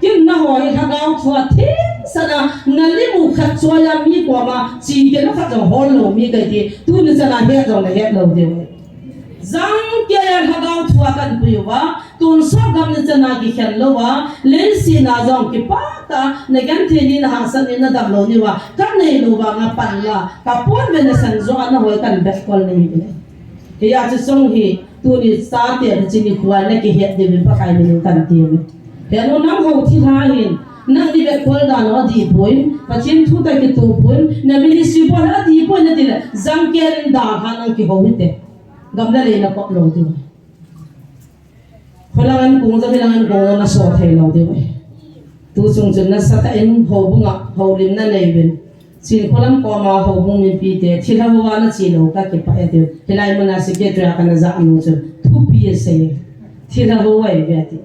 Kin naho hi lhagao thua themsah a nalim u khat choi a mi koma chingkhen khat jong hol lou mi kahi ti. Tuni chan a het jong nahet lou diu. Jangkei a lhagao thua kahin pui uva, tonsot gam ni chan a kikhen louva, leiset a jong kipah tah a, nagenthei ni nahahsat ni nadam lou ni uva, kanei lou vang a pan la, kapon ve nasan jo a naho hi kahin vetkol nahi uve. Hijeh chun hi, tuni chate hiche nikho a nakihet diuvin Pakai min in kahin ti uve. Henu nangho thilha hin, nangni vetkol dan u adih poi, Pathen thu toh kitoh poi, na ministry bol adih poi nati le, jangkei in dalha nang kihou hite. Gam le lei nakop lou diu. Kholang ankong jong, hilang ankong jong naso thei lou diu. Tu chung chun nasatah in houbung a houlimna nei uvin. Chin kholam koma houbung mipite, thilha hou a nache lou kakipah e diu. Hilai mun a secretary a kana jah nu chun thupi asei. Thilha hou ahi uve ati.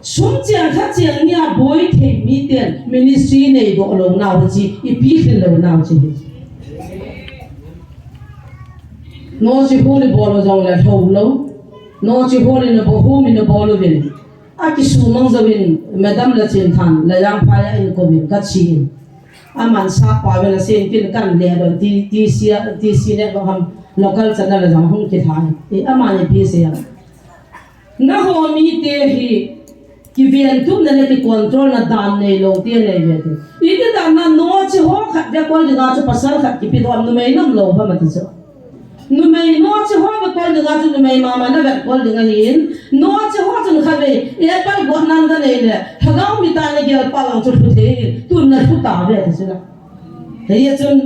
Sum cheng khat cheng ni a boi thei miten ministry neidoh lou nau hiche, ipi thil lou nau hiche hi. Noche hol ibol u jongle lhou lou. Noche hol in abol, hom in abol uvin. Akisumang jouvin, madam Lachinthan, Layangphai a inkouvin, kachen. Aman sap pa uvin asei in kin kahin le don, T, TC, TC le don ham, local channel a jong hung kithai. E, aman ipi asei am. Naho mite hi, kiventupna le kicontrolna dan neilou te nei uve ti. Iti dan a noche ho khat vetkol dinga chu pasal khat kipedoh a numei nam lou ham ati chu. Numei noche ho vetkol dinga chu numei mama na vetkol ding ahin. Noche ho chun khatvei, apple got nan kanei le, lhagao mi tah le gelpa lang chu lhu thei in, tun nalhu tauve ati chu la. Hijeh chun,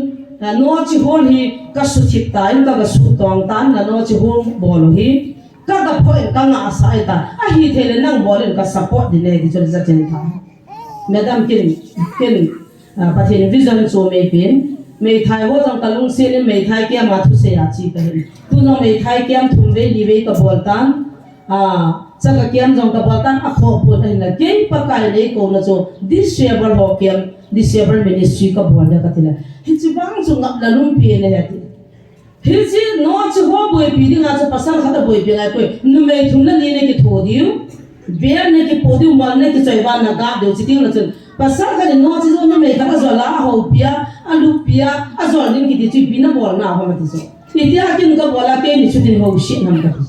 a, noche ho hi kasuthip tan, ka, kasutong tan, na noche ho bol u hi. Ka, kaphoh in kangahsah ahitai. Ahithei le nang bol in kasupport ding ahi ti chu Lachinthan. Madam kin, kin, ah, Pathen vision chu meipen. Meithai ho jong kalungset in meithai camp a thusei a che kahin. Tu jong meithai camp thum vei li vei kabol tan. Ah, chaka camp jong kabol tan akhoh pon ahinla. Kei Pakai in eikouna chu disable ho camp, disable ministry kabol ding kati le. Hiche vang chu ngapna lungpi ahi ati. Hiche noche ho boipi dinga chu pasal khat aboipi ngai poi. Numei thum le ni nakitho diu. Bel nakipoh diu, mal nakichoi uva naga diu, chuti teng le chun. Pasal khat in noche ho numei khat ajol a ahoupi a, aluppi a, ajol ding kiti chu ipi nabol nau ham ati chu. Itia kin kabol a keini chutin houset ham kati.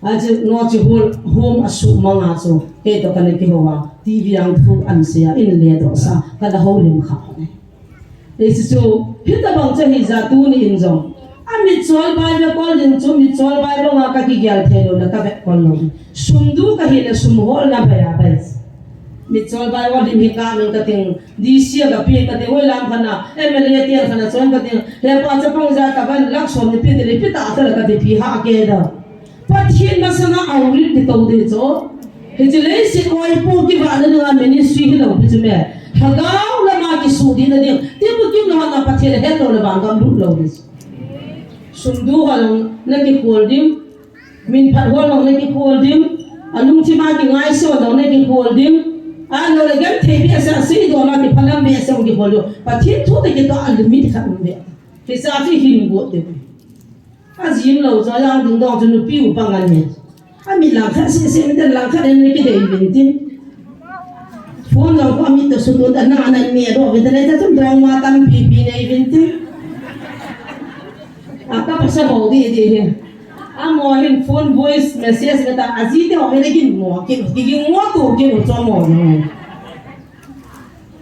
Achu noche ho, hom asumang a chu, kei toh kana kihou a, TV a thu ahin sei a, in le doh sa, kana houlim kha ne. Hiche chu, hitabang chu hijat tuni in jong. Amitchol bai vetkol ding chu, mitchol bai banga kakigel thei lou le kavetkol lou. Sum du kahi le sum holna bai a bai. Mitchol bai ho lim hi kamin kating, DC a kapi kating, hoilam khat a, MLA te khat a chon kating, hepa chapang ja kaban, lakh som ni pi ti le pi ta ta le kati pi ha ke da. Pathen masanga auri ti to de cho. Hiche leiset oi pu kivahna dinga ministry hilou pi chu me. Lhagao lama kisu dina ding. Ti pu kim lou na Pathen he to le vangam lut lou de. Sum du ho jong nakikol ding. Min phat ho jong nakikol ding. Alungthim a kingaisah ho jong nakikol ding. Ahilou le genthei behseh a seidoh a kiphalam behseh a kikol ding. Pathen thu toh kitoh a limit khat um ve. Hiche chu hin got ding. Ajim lou chu, ajang ding dong chu nupi upa ngen hi. Amit langkhat seh seh, mit langkhat in kidei uvin tin. Phone jong khu amit toh sutun ta na na ne doh uvin tin, ta chun dongma tampi pi nei uvin tin. A ka pasal ho di di hi. Amaho hin phone voice message me ta, aji te ho hin gin mo, gin, gin mo tu, gin mo cho mo jong.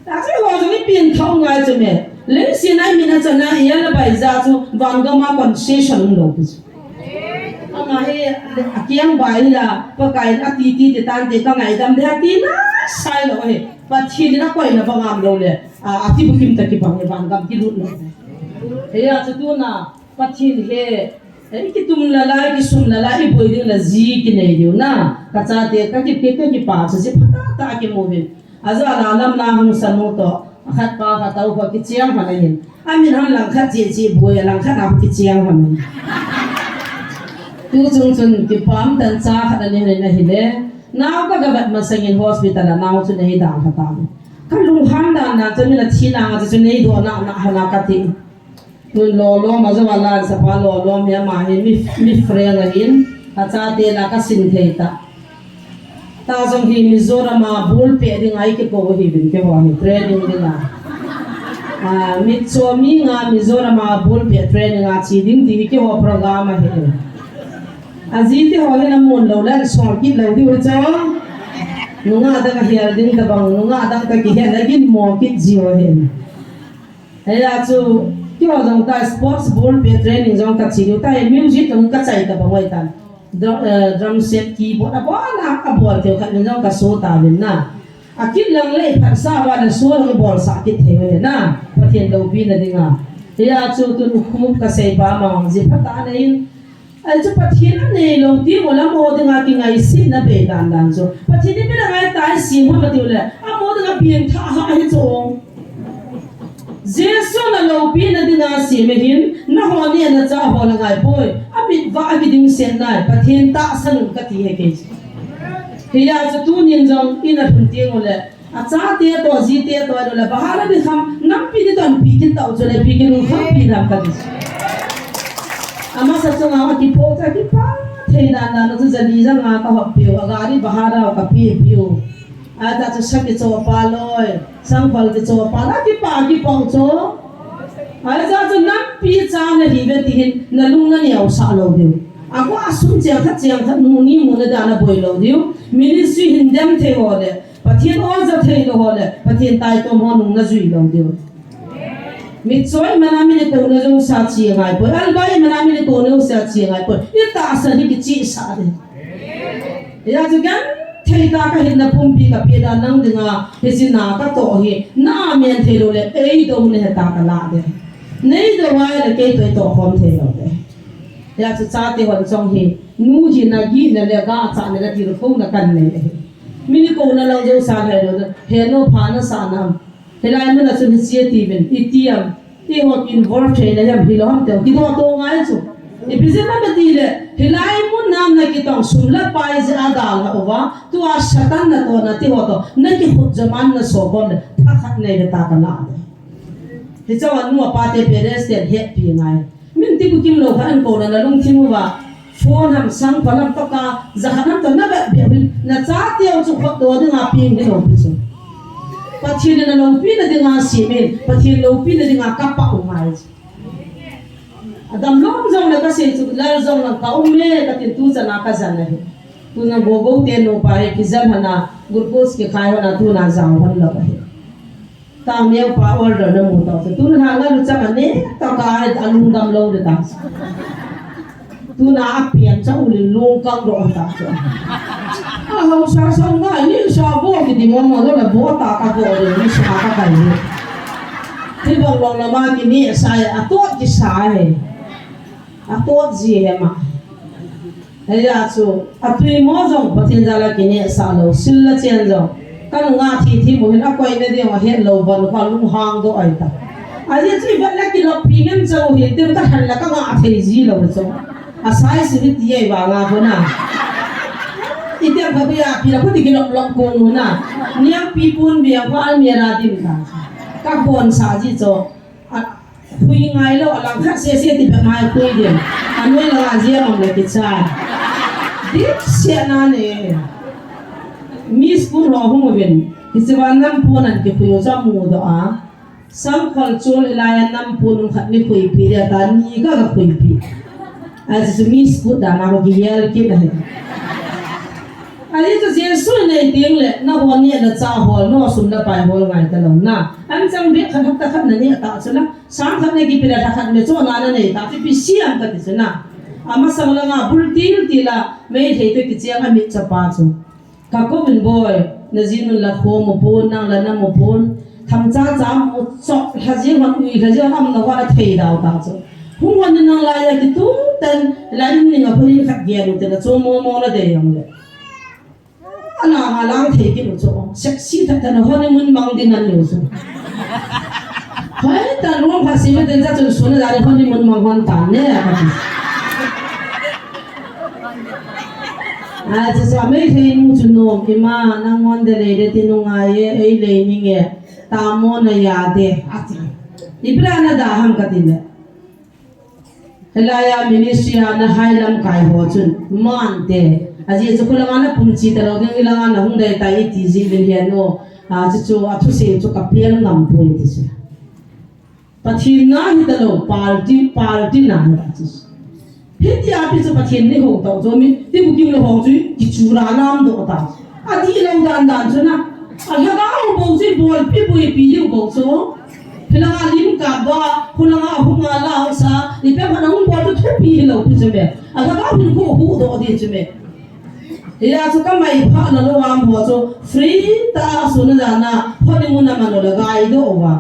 Tachu ho jong ipi in thou ngai chu me. Leiset a imin achan a, iya la bai ja chu, vangam a concession um lou pi chu. Ama hi, akiang bai la, Pakai in ati ti ti tan te ka ngaidam de ati na, sai lou hi. Pathen in akoina bang am lou le, a, ati bukim ta kibang le vangam kilut lou. Hijeh chu tuna, Pathen he, eh, i kitum lalai, i kisum lalai, i boi ding la ji kinei diu na. Ka chate, ka ki, ki, ka kipa chu ji phatah tah a kimu uvin. Ajeh a lam la hung sanu toh, khat pa khat tau kho kicheng hon ahin. Amin hon langkhat chi chi boi, langkhat a kicheng hon ahin. Tu chung chun kipah tah cha khat ani hon ahile. Nao ka gavet masangin hospital a nao chu nei dang kha ta. Ka lunghan dan na chu mi la thi na chu nei do na na hana kati. Nun lolom a jong a lansapa lolom hi ama hi mi, mi friend ahin, achate la kasin thei ta. Ta jong hi Mizoram a ball pet ding a i kikou hi vin keiho hi training ding a. A, mi cho mi nga Mizoram a ball pet training a chi ding ti hi keiho program ahi. Ajite ho hin amun lou le, sol kit lou diu cho. Nunga dang a hial ding tabang, nunga dang ta kihen a gin mo kit jiu hin. Hia chu, keiho jong ta sports ball pet training jong kachi diu ta, music jong kachai tabang oi tan. Drum, eh, drum set, keyboard, abol a, abol thei khat min jong kaso ta vin na. Akit lang le phatsa va le so lang bolsah kit thei ve na. Pathen loupina dinga. Hia chu tun u khum kasei pa ma ji phat ta na in. Ai chu Pathen anei lou ti mo la mo dinga kingaisih na be dan dan chu. Pathen ni pe la ngai tai si mo ma ti le. A mo dinga pian tha ha hi chu. Jesu na loupina dinga si me hin, na ho ni na cha ho la ngai poi. A mit va a kiding sen nai, Pathen tahsan un kati he kei. Hia chu tunin jong i na thun ti mo le. Achate to, jite to, lo le, bahara ni kham, nampi ni ton pi kin tau chu le, pi kin lung kham pi nam ka ti. Amasa chunga, akipo cha kipa, thei dan dan chu jali janga ka hop piu, agari bahara ka pi piu. Acha chu saki cho pa loi, sangphal ki cho pa, la kipa, kipa cho. Acha chu nampi cha na hi ve ti hin, na lung na niau sa lou diu. Ako asum chiang khat chiang khat nu ni mu na da na boi lou diu. Ministry hin dem thei ho le. Pathen oja thei lou ho le, Pathen taitom ho nung na jui lou diu. Mitchoi mana mi ni kou na jou sa chi ngai poi, albai mana mi ni kou na jou sa chi ngai poi. I tahsa hi kichi sa de. Hia chu genthei ta ka hin na pumpi ka pe da nang dinga, hichi na ka to hi, na men thei lou le, ei do ne he ta ka la de. Nei do wai le kei toi to khom thei lou de. Hia chu chate hon chong hi, nu hi na gi na le ga cha na le ti ro ko na kan nei le. Mi ni kou na lang jou sa hai lo, he no pha na sa nam. Hilai mun a chun hi chia ti vin, i ti am, i ho involve thei na yam hi lo ham te, ki do to ngai chu. I pi je ma ti le, hilai mun nam na ki tong sum la pai je a dal ha uva, tu a Satan na to na ti ho to, na ki khut jaman na so bom le, tha khat nei le ta ka la de. Hi chaw a nu a pa te parents te het pi ngai. Min ti bu kim lo kha an ko na na lung thim uva. Phone ham sang pha lam to ka, za kha nam to na ba be hin. Na cha te u chu khot do ding a ping ni lo pi chu. Pathen na loupina dinga si min, Pathen loupina dinga ka pa u ngai. Adam lom jong le ka sei chu, lal jong le ka um me ka tin tu cha na ka jan na hi. Tu na go go te no pa he ki jan hana, glucose ki khai hana tu na jang hon lo hi. Tang neo pa order na mu tau. Tun ha nga lu chang a ne, ta ka ai ta lung dam lo de ta. Tun a pian cha u lin lung kang ro ta. A hau sa sa nga ni sa bo ki di mo mo lo la bo ta ka bo de ni sa ka kai ni. Ti bang long la ma ki ni sa a tot ki sa he. A tot ji he ma. Hia chu, a tui mo jong, Pathen jal a kine sa lo, sil la chen jong. Kan nga thi thi mo hin a koi ne ding a het lo ban kha lung hang do ai ta. A ji chu i vet le ki lop pi ngen chau hi, tin ka han la ka nga thei ji lo chu. A sai si ni ti ai ba nga ko na. I tiang ka bia pi la ko ti ki lop lop ko nu na. Niang pi pun bia ko al mi ra dim ta. Ka kon sa ji chu. A, khui ngai lo, a lang khat se se ti ba ngai khui din. A noi la a zia om le ki chai. Dik se na ne. Mi school ho hung uvin. Hi se va nam pu nan ki khui u cha mu do a. Sang khol chul i lai a nam pu nung khat ni khui pi dia ta ni ka ka khui pi. A ji su mi school da na ko ki yel ki na he. Ani chu Jesu nei ding le, na hon ni na cha hol, no sum na pai hol ngai ta lo na. An chang bek khat hapta khat na ni ta chu na. Sang khat na ki pila ta khat me chu na na nei ta, pi pi siam ka ti chu na. Ama sang la nga bul til ti la, mei thei te ki chiang a mi cha pa chu. Ka ko bin boy, na jin la kho mo pon, nang la na mo pon. Tham cha cha mo chok, ha ji hon ui, ha ji hon am na wa thei dau ta chu. Hung hon ni nang la ya ki tu, tan la in ni nga pon in khat ge lu te na chu mo mo na de yong le. Ana nga lang thei ki mu chu. Sexy that that na honeymoon mang ding an lu chu. Hoi ta ruang pha si ma den cha chun sun la honeymoon mang hon ta ne. A chu sa mei thei nu chu nom ki ma nang mon de le de ti nu ngai e ei le ni nge. Ta mo na ya de. A ti. Ibra na da ham ka ti le. Hilaiya ministry a na hai lamkai ho chun, mante. Ajeh chu khulanga na pumchi talou ding, hilanga na hung dei tai iti jeh uvin hian o. A, chuchu a thusei chu ka pel ngam poi ti chu. Pathen na hi talou, party, party na hi ti chu. Hitia pi chu Pathen ni ho tau chu mi, ti bukim lo ho chu, kichu ra lam do ta. A ti lo dan dan chu na. A lhagao bou chu, bolpi boipi diu bou chu. Hilanga lim kap ba, khulanga hung a la hung sa, ipi ham a hung bol chu thupi hilou pi chu me. A lhagao hin khu hu do di chu me. Hia chu ka mai pha na lo am ho chu, free ta su na dan na, khoni mun a man lo la gai do va.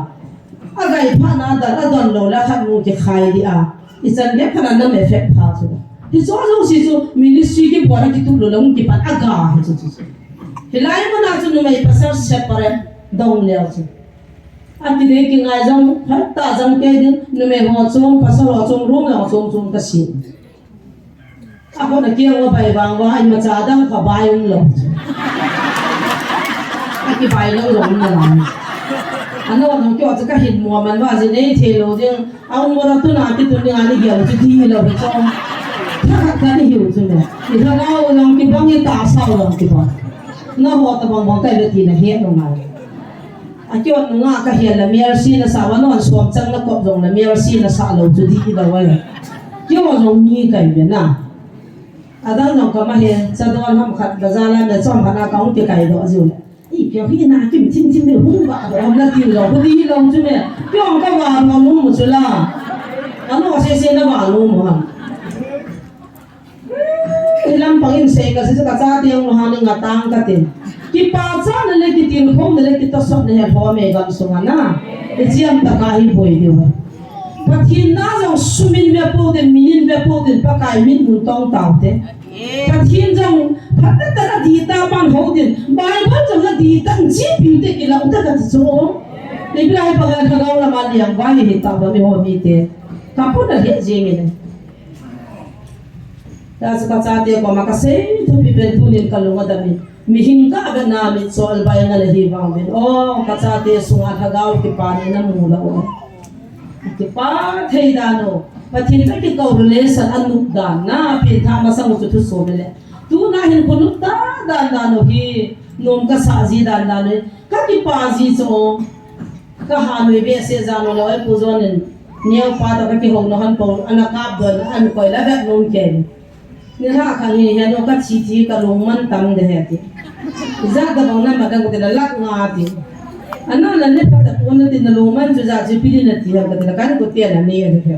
A gai pha na dan, a don lo la khat mu ki khai di a. I chan ge pha na na me fek pha chu. Hi chu a lo si chu, ministry ki bol a ki tu lo la mu ki pan a ga hi chu chu chu. Hilai mun a chu numei pasal separate dong leo chu. A ti dei ki ngai jong, phat ta jong ke ding, numei ho chung, pasal ho chung, room ho chung, chung ka si. A khona kiang a bai vang va, imacha dang kha bai um lo. A ki bai lo lo na la. Ano no kyo chu ka hin mo man va, ji nei the lo ding, a um mo na tu na ki tu ni ani gel chu di lo chu. Tha kha ka ni hiu chu ne. Ni kha ga u long ki bang i ta sa u long ki bang. Na ho ta bang bang kai le ti na he no ngai. A kion nunga ka hian la mial si na sa, va non suam chang na kop jong la mial si na sa lo chu di lo ai. Kion jong mi kai be na. A dang jong ka ma he, cha don ham khat, bazar la me chom khat na ka hung ti kai do jiu le. I pio hi na kim thim thim le hu ba do ham na ti lo, hu di lo chu me. Kion ka va no mu mu chu la. A no se se na va no mu ha. Hi lampang in sei ka si chu ka chate hung hang in nga tang ka tin. Kipachatna le kitilkhouna le kitosotna hi a lhom e gam sunga na. I chiam taka hi boi diu. Pathen na jong sumin ve po tin, min in ve po tin, Pakai min mun tong tau te. Pathen jong phat ta ta di ta pan ho tin. Bible jong na di ta ji pi te ki lau ta ka ti chu. Ni bilai pa ga ka gau la ma liang vai hi ta ba mi ho mi te. Ka pu na he jing in. Ta chu ka chate koma ka sei thupi pen tunin ka lung a dam in. Mihing ka ve na mi chol bai nga le hi vang ven. O, ka chate sunga lhagao kipa ni na mu la o. Kipa thei dan o. Pathen ka ki ko relation a nup dan na pen tha masang u chu thu so le. Tuna hin ko nup ta dan dan o hi. Nom ka sa ji dan dan o. Ka kipa ji chu o. Ka ha nui behseh jang lo, ai pu John in, neo pa toh ka kihou na han po, ana kap don, an koi la vet nom kei. Ni ha kha ni he no ka thi thi ka lungman tam de he ti. Za da bang na ma dang ko te la lak nga ti. Ana la ne pa ta pu na ti na lungman chu za chu pi di na ti ha ka ti la kan ko ti na ni a de he.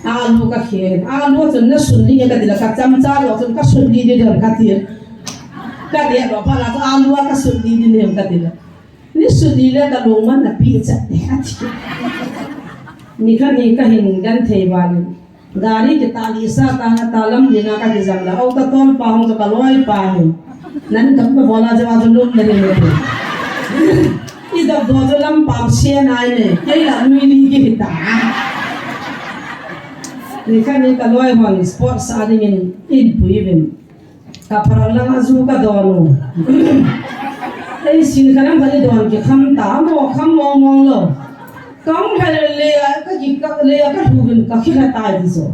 Alu ka khen, alu chun na sun li ka ti la ka chamcha lo chun ka sun li di don ka ti. Ka de lo pa la chu alu ka sun li di nem ka ti la. Ni sun li le ka lungman na pi chat de a ti. Ni kha ni ka hin gan thei va ni. Gari ki ta li sa ta na ta lam ni na ka ki jam la. Au ta ton pa hong ka loi pa ni. Nan ka pa bola ja wa ju lum na ni ni. I da do ju lam pam sia nai ne. Kei la nui li ki hi ta. Ni kha ni ka loi hon sport sa ding in in pui vin. Ka pharang lang a ju ka don u. Ei sin ka lam ka ni don ki kham ta mo kham mong mong lo. Ka hung hel le a ka ki ka le a ka thu vin ka khi kha tai ti so.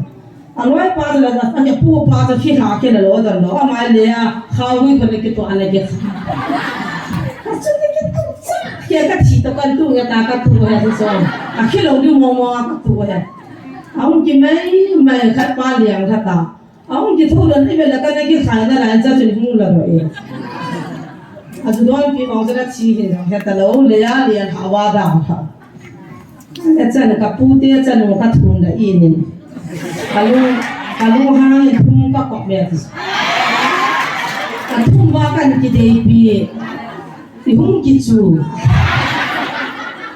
A loi pa la da ka pu pa ta khi kha ke la lo don lo. A mai le a kha wi ko ne ki to ana ki. Ka chu ni ki tu cha. Ke ka thi to kan tu ya ta ka tu he so. A khi lo ni mo mo a ka tu he. A hung ki mai mai khat pa liang khat ta. A hung ki thu don i ve la ka na ki khai na la cha chu ni hung la ro e. A chu don pi mong cha ka thi he he ta lo le ya le ha wa da ha. E chan ka pu te chan ka thum da i ni. Ka lu, ka lu ha ni thum ka ko me ti. Ka thum ba kan ki dei pi. I hung ki chu.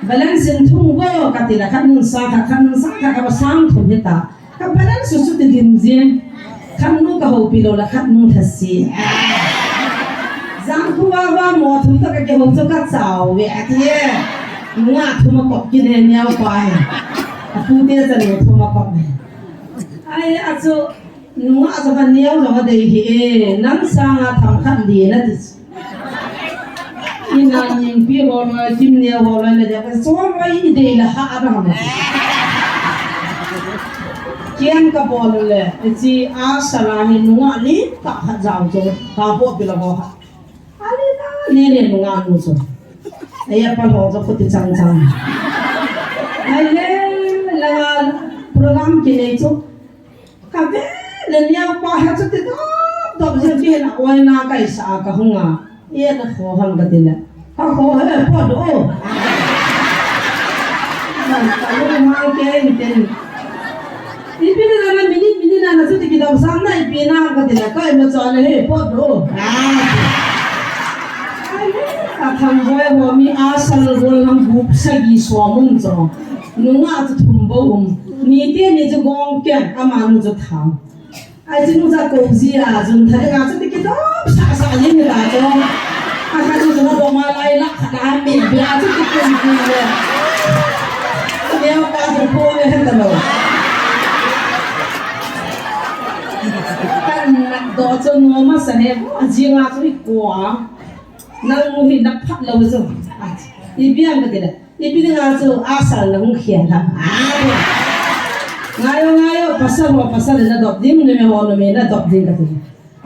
Balance in thum go ka ti la khat nun sa khat, khat nun sa khat ka ba sang thum he ta. Ka balance su su ti dim jin. Khat nu ka houpi lo la khat nu tha si. Jang khu va va mo thum ta ka ke hou chu ka chau ve a ti e. Nga thum a kop ki ne niau pa e. A pu te cha nu thum a kop e. Ai a chu nunga chu ka niau lo ka dei hi e. Nang sanga tham khat li na ti. Ina nyingpi ho loi, kim neo ho loi na dia, ka so loi i dei la ha a da ma. Ken ka bol le, e chi a sala hi nunga li ka kha jao jo, ka bo bi la bo ha. Ali na, ni ni nunga nu jo. E ya pa lo jo kuti chang chang. Ai le, la program ki nei jo. Ka ve le neo pa ha chu ti dop dop je ki na oi na kai sa ka hunga. Ye na kho ham ka ti le. Ka kho he po do. Ka lu ma ke in tin. Ipi na na mini mini na na chu ti ki dop sam na ipi na ka ti le kai ma cho le he po do. Ka tham boi ho mi a sal gol ham gup sa gi so mun cho. Nunga chu thum bo um. Ni te ni chu gong ken ama nu chu tham. Ai, chinu ja ko ji a, jun tha nga chu ti ki dop sa sa ni ni ta chu. A kha chu na do ma lai la, kha na mi bi a chu ti ki ki le. Ni a pa chu ko le hen ta lo. Kan na do chu no ma sa ne, a ji nga chu i ko a. Nang mu hi na phat lo chu. A, i biang ka ti le. Ipi dinga chu asal na hung khel ham. Ah. Ngai o, ngai o, pasal ho, pasal na dop ding, nume ho, nume na dop ding ka ti.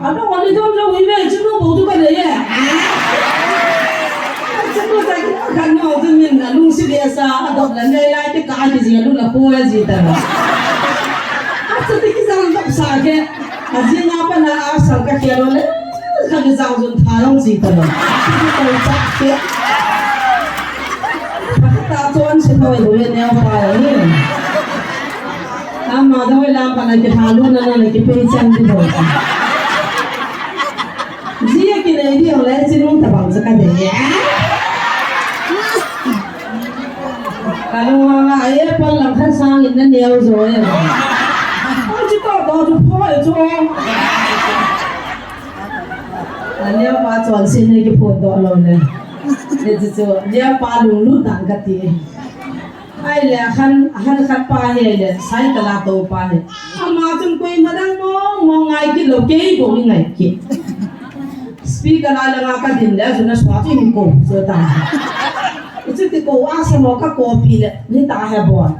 Ano, ani dom lo, ibe, chu no bo tu ka le ye. Ah. Chu no ta ki kan no, chu min na lung si le sa, a dop la ne lai ki ka ki ji lu na ko ya ji ta. A chu ti ki jang dop sa ke. A ji nga pa na asal ka khel le. Ka ki jang jun tha long ji ta lo. Ki ko cha ke. Pakhat a chon se thoi bu ye neo pa ni. Ama doi lam pa na ki ha lu na na ki pe chan di bo. Ji ya ki nei di le chi nung ta bang cha ka de. Ka lu ma ma ye pa lang khan sang in na neo jo ye. Chi to to chu pho ye chu. A neo pa chon sin ne ki pho to lo le. Ni chu chu neo pa lung lu dan ka ti. Ai le, a han, a han khat pa hi ai le, cycle a tou pa hi. Ama chun koima dang mong mong ngai kit lou, kei bou hi ngai kit. Speaker a langa ka din le, chun a swa chu hin kou, chu ta. Chu ti kou a sa mo ka kou pi le, ni ta he bon.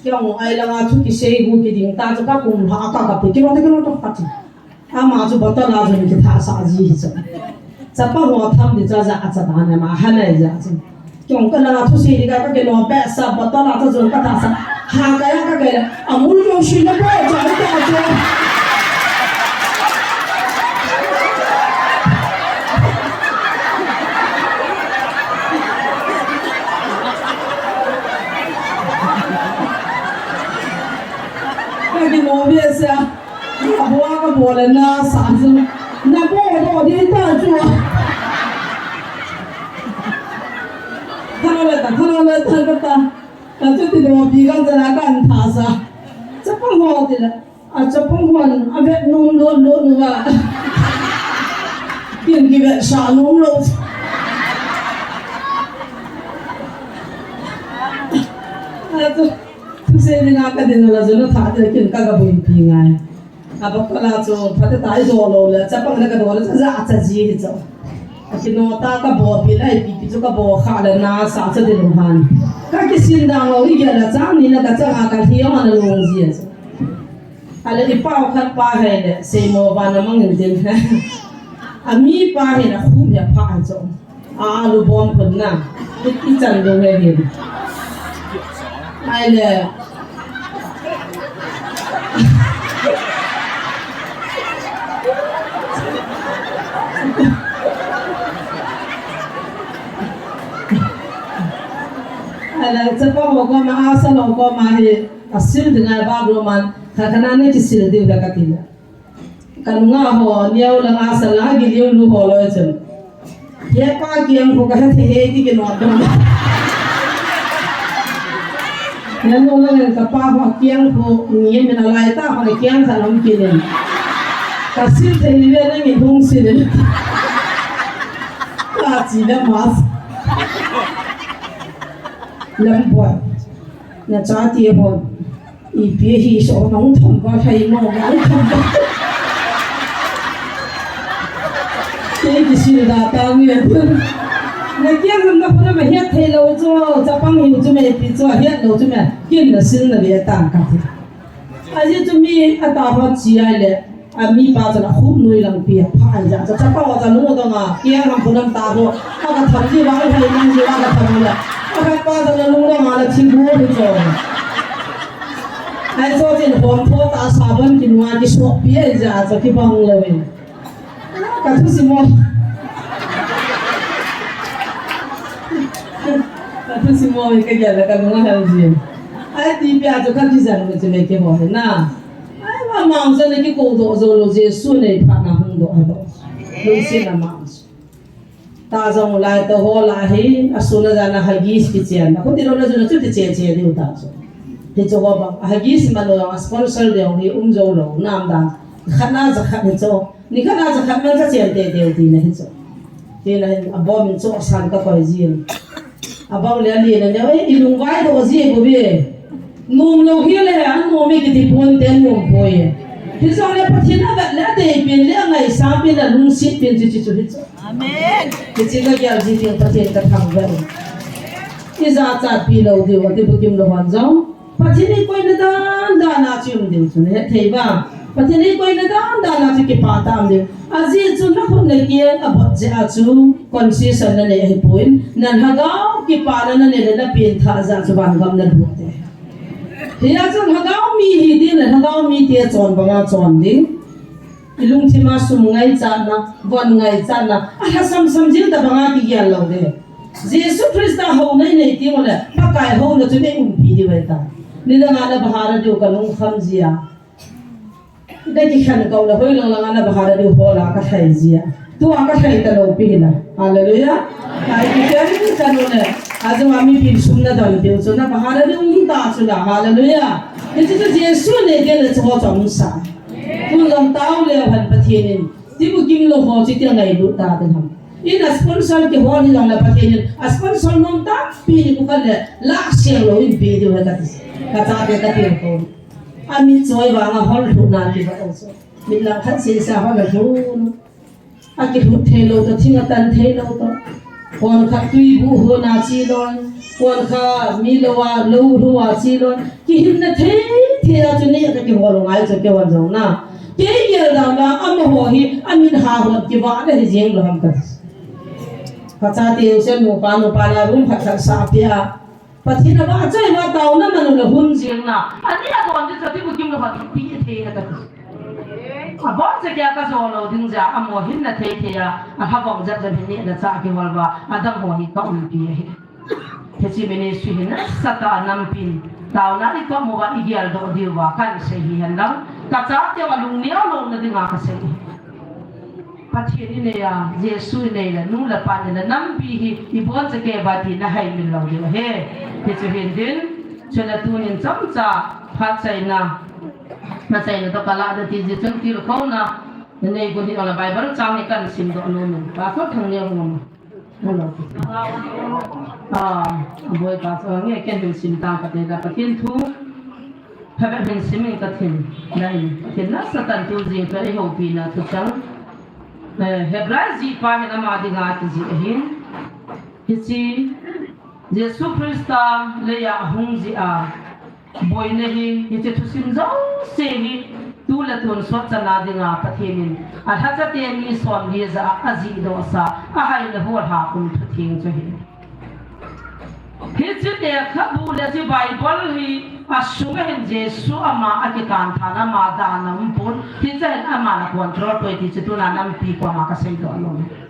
Kei ong ai langa chu kisei hu kiding ta chu ka kum ha ka ka pi, kilo ta kilo ta ka ti. Ama chu bottle a chun kithah sah ji hi chu. Chapang ho tham di chu aja acha dan ama hanai ja chu. Kei ong ka langa thusei di ka ka kilo peh sa bottle a chu chun ka thah sah. Ha ka ya ka ke la. Amul jong sui na pa cha ka chu. Ka kilo peh sa. Ka bol a ka bol le na sa chu. Na bol do di ta chu. Thalo le ta, thalo le ta ka ta. Ka chu ti do bi ka jana kan tha sa. Chapang ho ti le. A chapang hon a vet num lo lo nu va. Kin ki vet sa num lo. A chu. Thusei dinga ka din la chu na tha te kin ka ga bui pi ngai. A bottle a chu phat ta i do lo le, chapang le ka do le, cha cha ji hi chu. A kino ta ka bo pi le, pi pi chu ka bo kha le na sa cha din han. Ka kisin dang lo i ge la chang ni na ka chang a ka hi ma na long ji chu. A le i pau khat pa he le, sei mo ba na mang in din. A mi pa he na khu ya pha chu. A, alu bom phun na. I, i chan dong he hin. Ai le. Ai le, chapa ho koma, a sa ho koma hi, a sil ding ai ba ro man, kha kha na ni ki sil ding da ka ti le. Ka nunga ho, neo langa sa la, gi liu lu ho lo chun. He pa kiang ko ka he the he ti ki no dong. Neo langa ka pa ho kiang ko ni mi na lai ta ho kiang ka lom ki ne. Ka sil the ni ve na mi hung sil. Ka chi da mas. Lam boy. Na cha ti ho. Ipi hi so nong thom ba thei mo nong thom ba. Kei kisil da ta mi. Na kiang ham na phuna ma hiat thei lo chu, chapang hin chu me pi chu hiat lo chu me. Kin na sil na ve ta ka ti. Ajeh chu mi atahot chi ahile, a mipa chun akhup noi lang pi apha ahi ja. Cha chapa ho cha lung dong a, kiang ham punam ta ho, aga tham ji va, ai hai nang ji va, aga tham la. Aga pa chun lung dong a la thi bu hi cho. Ai cho chin hom tho ta sabon kin wa ki sok pi ahi ja, cha kibang lou in. Ka thusim mo. Ka thusim mo, ka gel ka lung ahel ji. Ai ti pia chu ka kijan mo chu le ke ho na. Ai ma mang sa le ki ko do jo lo Jesu nei pha na hung do ha do. Lungset na mang. Ta jong lai to ho la hi, a sun a jan a Huggies kichen. A khuti lo na jun a chuti che che diu ta chu. Hi chu ho ba, a Huggies man lo a sponsor deu hi um jo lo, nam dan. Khat na ja khat hi chu. Ni khat na ja khat man ka chen te deu ti na hi chu. Ti na hi, a bom in chu a san ka koi jin. A bang le a li na ne, "Oi, i lungvai do ji ko bi." Nom lo hi le, a nom e kiti pon te nom poi. Hi jong le Pathen a vet le a dei pin le a ngaisang pin a lungset pin chu chu chu hi chu. Amen. Hiche ka gel ji tiang Pathen ka thangvah in. Ijat chatpi lou diu, ati bukim lou hon jong. Pathen eikoina dan dan a chu um diu chu, nahet thei uva. Pathen eikoina dan dan a chu kipah tah a um diu. Ajeh chu nakhut nakeng abot jeh a chu concession nanei ahipoi. Nalhagao kipana nanei le napeng thah jeh a chu vangam nalut e. Hia chu lhagao mi hi ding le lhagao mite chon banga chon ding. I lungthim a sum ngaichatna, von ngaichatna, a lhasam sam jing tabang a kigel lou de. Jesu Christa houna i nei teng uleh, Pakai houna chu nei umpi diu ahitai. Nidang a na bahara diu ka lungkham jia. Na kikhen kau le hoilang lang a na bahara diu hol a ka lhai jia. Tua ka lhai talou pi hina. Hallelujah. Ka kikhen ka nu le, ajou a mipin sum na don diu chu na bahara diu um ta chu la. Hallelujah. Hichu chu Jesu nei teng le chu ho chu um sa. Tun jong tao leu hen Pathen in, ti bukim lou ho chu tia ngailut ta ding ham. In a sponsor kihol hi jong le Pathen in, a sponsor nom tampi ni kukal le, lah seng lou in pe diu ahi kati. Ka chate kati ko. A mit choi vang a hol lhut na ti va o so. Mit lang khat sesa hol lhut. A kilhut thei lou to, thing a tan thei lou to. Kon khat tui bu hon a chi lon, kon khat mi lou a, lou lou a chi lon. Kihinna thei thei a chu ni ka kihol ngai chu kihol jong na. Kei gel dan vang amaho hi, a min ha hon kivah na hi jeng lou ham ka. Ka chate u sen nupa, nupa na room khat khat sa pia. Pathen a vahchoi uva taona man u le hun jeng na. Ani a bon di cha ti bukim lou khat pi thei na ka ti. A bon cha kya ka jo lou ding ja, amaho hinna thei thei a, a lhavong jat jat hi ni na cha kihol uva, adang ho hi ka umpi ahi. Hiche ministry hi nasatah a nampin, taona i kom uva i geldoh diu va, kan sei hi hen lang, ka chate u a lungneo louna dinga ka sei hi. Pathen i nei a, Jesu i nei le, nu le pa nei le, nampi hi i boncha kei uva ti na haimil lou diu ahi. Hichu hin din, chule tunin chomcha phat chaina, phat chaina toh ka lah ding ti jeh chun tilkhouna nei gun hi, ole Bible chang hi kan simdoh nom in. Pastor Thangneo hung. Hello. Ah, boi ka so nge ken hin sim tang kate da Pathen thu. Phabep hin sim in ka thin. Dai, Pathen nasatah in tu jing ka i houpi na thuchang. Eh, Hebrai jihpa hin ama dinga kijih ahin. Hiche Jesu Christa leiya ahung jeh a. Boina hi, hiche thusim jouse hi, tu le tun sot chana dinga Pathen in, alhachate mi somli ja a, ajihdoh sa, ahaina hol ha kum thutheng chu hi. Hiche tekhabu le hiche Bible hi, asunga hin Jesu ama akikan than ama dan a um pon, hiche hin ama na control poi ti chu tuna nampi koma ka seidoh nom e.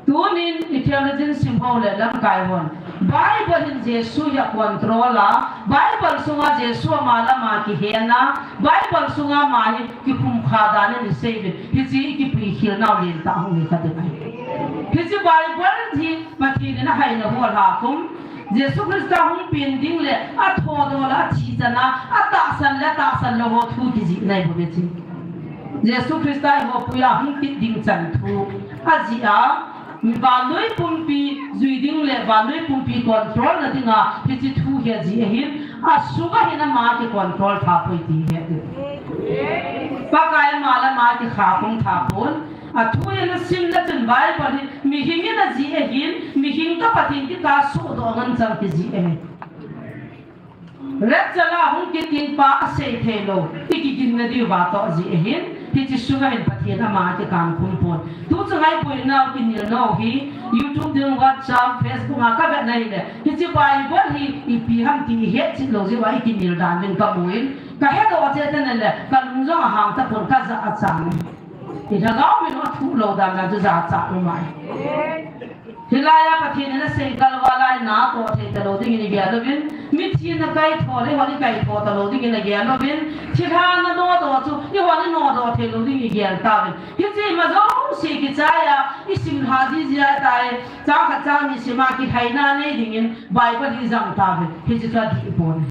Tunin i theologian sim ho le lamkai hon Bible in Jesu hi a control a, Bible sunga Jesu ama le ama kihen a, Bible sunga ama hi kikhum kha dan in i sei uvin, hiche i kipuikhel nau lentah hung hi kha ding ahi. Hiche Bible hi Pathen in ahaina hol ha kum, Jesu Christa hung pen ding le, athoudoh le, athi chan a, atahsan le, atahsan lou ho thu kijih nai bou ve chu. Jesu Christa i houpui a hung kit ding chan thu ajih a, vannoi pumpi jui ding le vannoi pumpi control na dinga hiche thu hi ajih ahin, asunga hin ama kicontrol tha poi ti hi ati. Pakai ama le ama kikha pum tha pon, athu hi nasim na chun Bible hi mihing in ajih ahin, mihing toh Pathen kikah sohdoh ngen chang kijih ahi. Rapture a hung kitin pa asei thei lou, i kiginna diu va toh jeh ahin, hiche sunga hin Pathen ama akikan khum pon. Tu chu ngai boina u kinel nau hi, YouTube ding, WhatsApp, Facebook a ka vet na hile, hiche Bible hi ipi ham ti i het chih lou jeh uva i kinel dan ding ka mu in, ka het doh a che te na le, ka lung jong ahang tapon ka ja a chang. I lhagao min u athu lou dan dan chu ja cha u mai. Hilai a Pathen in asei kal uva lai na toh thei talou dingin i gel uvin, mithi na kai tho le hon i kai tho talou dingin i gel uvin, thilha na no doh chu i hon i no doh thei lou dingin i gel tauvin. Hiche ima jouse kichai a i sim lha ji ji a tai, chang khat chang ni sim a kilhaina nei dingin Bible hi jang tauvin. Hiche chu adih pon.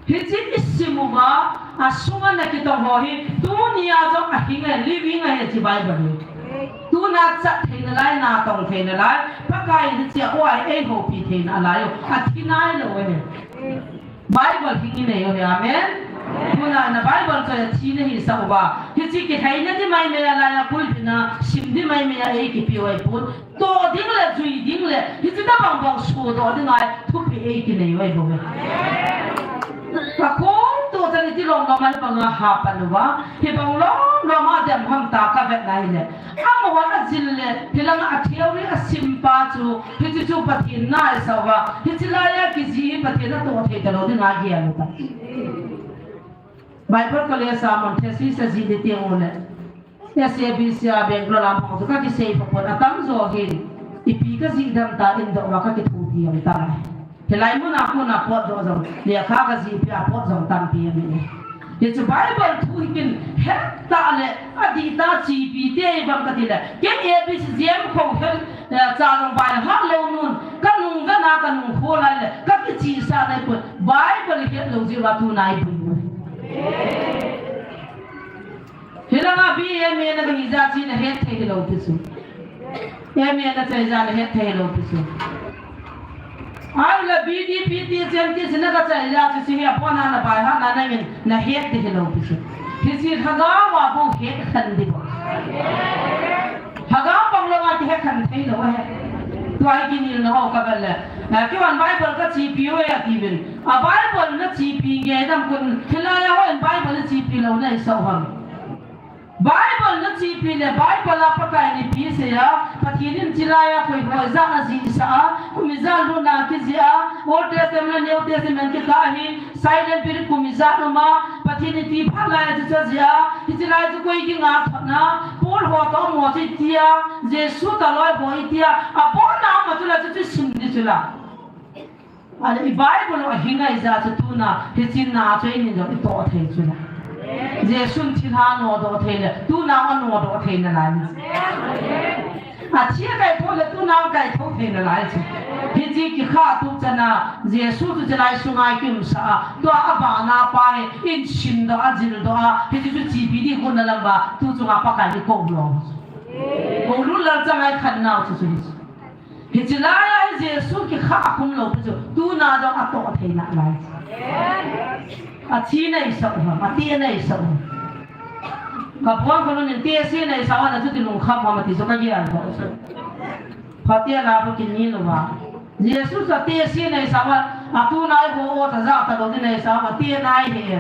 Hiche i sim uva, asunga na kitong ho hi, tunia jong ahing e, living ahi hiche Bible hi. Tuna chat theina lai, na tong theina lai, Pakai in hiche a eihopi theina lai u, athi nailou ahi. Bible hing i nei u ahi, amen. Tuna na Bible chu athi nahi sah uva. Hiche kilhaina di mai mai a lai a pulpit na, sim di mai mai a ei kipe u ahipon. Toh ding le, jui ding le, hiche tabang bang sodoh ding a thupeh ei kinei u ahi bou ve. Ka khom toh chan iti lom lom a hibang a hapan uva, hibang lom lom a dem ham ta ka vet na hile. Amahon ajil le, hilang a theory asim pa chu, hiche chu Pathen na ahi sah uva, hiche lai a kijih hi Pathen atoh thei talou ding a gel u ta. Bible College a mon thesis ajih ni teng u le. S A B C a Bangalore lam hung chu ka kisei pha pon atam jo hin. Ipi ka jih dam ta in doh uva ka kithopi jong tam ahi. Hilai mun a kon a potdoh jong, lekha ka jih pi a pot jong tampi aum in. Hichu Bible thu hi kin het ta le, adih ta chepi tei vang ka ti le. Kei A B C J M kho hel, eh, cha jong bai ha lou nun, ka nung ve na ka nung kho lai le, ka kichihsah nai pon. Bible het lou jeh uva tuna i bui. Hilanga B A M A na ka hi jeh a chu na het thei hilou pi chu. M A na chai jeh a na het thei hilou pi chu. Ahile B D, B T, C M T chu na ka chai jeh a chu hiche hi abon a na bai ha na na ngin na het thei hilou pi chu. Hiche lhagao a bou het khen di bou. Lhagao pang lou a kihet khen thei lou ahi. Tua hi kinel na ho ka vet le. Eh, keiman Bible ka chepi uve ati uvin. A Bible na chepi nge dam kon hilai a hon Bible na chepi lou na i sah u ham. Bible na chepi le Bible a Pakai in ipi asei a, Pathen in hilai a koi ho ijat a ajihsah a, kum ijat lutna kijih a, Old Testament le New Testament kikah hi, silent period kum ijat um a, Pathen in ipi phat lai a chu chu ajih a, hiche lai chu koi dinga thot na, Paul ho toh mo chu iti a, Jesu toh loi ho iti a, abon a um a chu la chu chu sim di chu la. Ahile i Bible u ahing ahi jeh a chu tuna, hiche na chu eini jong i toh thei chu la. Jesun thilha nodoh thei le, tuna u anodoh thei nalai. Athi akaithou le, tuna u kaithou thei nalai chu. Hiche kikhah tup chan a, Jesu chu hiche lai sunga i kiumsah a, tua abana pa hi, in simdoh a, jildoh a, hiche chu chepi di got na lam uva, tu chunga Pakai in i kou lou. Kou lut lal chang a i khen nau chu chu hiche. Hiche lai a hi Jesu kikhah khum lou pi chu, tuna jong atoh thei nalai. Athi nei sah u ham, ati nei sah u ham. Ka pon ko nun in tesi nei sah u ham, na chuti lungkham ham ati chu ka gel doh chu. Phatea la pha kini lou va. Jesu chu tesi nei sah u ham, atuna i ho o ta ja ta lou di nei sah u ham, ati nai he.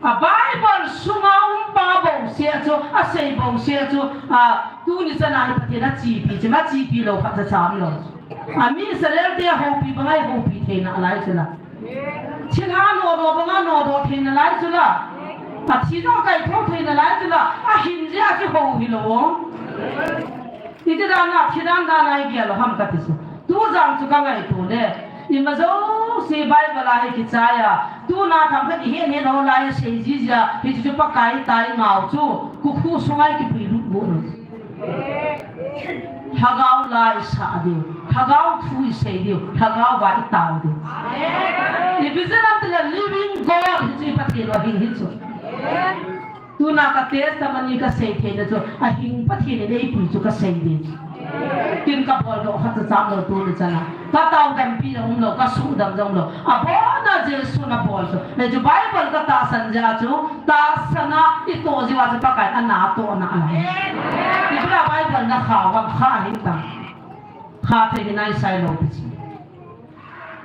A Bible sunga um pa bouseh chu, asei bouseh chu, a, tuni chan a hi Pathen a chepi chu, ma chepi lou khat cha cham lou. Ami Israel te a houpi banga i houpi thei nalai chu la. Thilha nodoh banga nodoh thei nalai chu la. Athi jong kaithou thei nalai chu la. Ahin jeh a chu hou hilou. Iti dan a, thi dan dan a i gel u ham ka ti chu. Tu jang chu ka ngaito le. Ima jouse Bible a hi kichai a. Tuna themkhat i het het ho lai a sei ji jeh a. Hichu chu Pakai tai ngau chu. Kukhu sunga i kipui lut got u. Lhagao la i sah diu. Lhagao thu i sei diu. Lhagao va i tao diu. I vision am tile living God hichu i Pathen u ahi hichu. Tuna ka testimony ka sei theina chu, ahing Pathen in eipui chu ka sei ding. Kin ka boldoh khat cha cham lou tuni chan a. Ka taodampi jong umlou, ka suhdam jong umlou. Abon a Jesu na bol chu. Hichu Bible ka tahsan jeh a chu, tahsan a i toh jeh uva chu Pakai in ana toh nalai. Ipi a Bible na kha u ham, kha hih tan. Kha thei hi nai sai lou pi chu.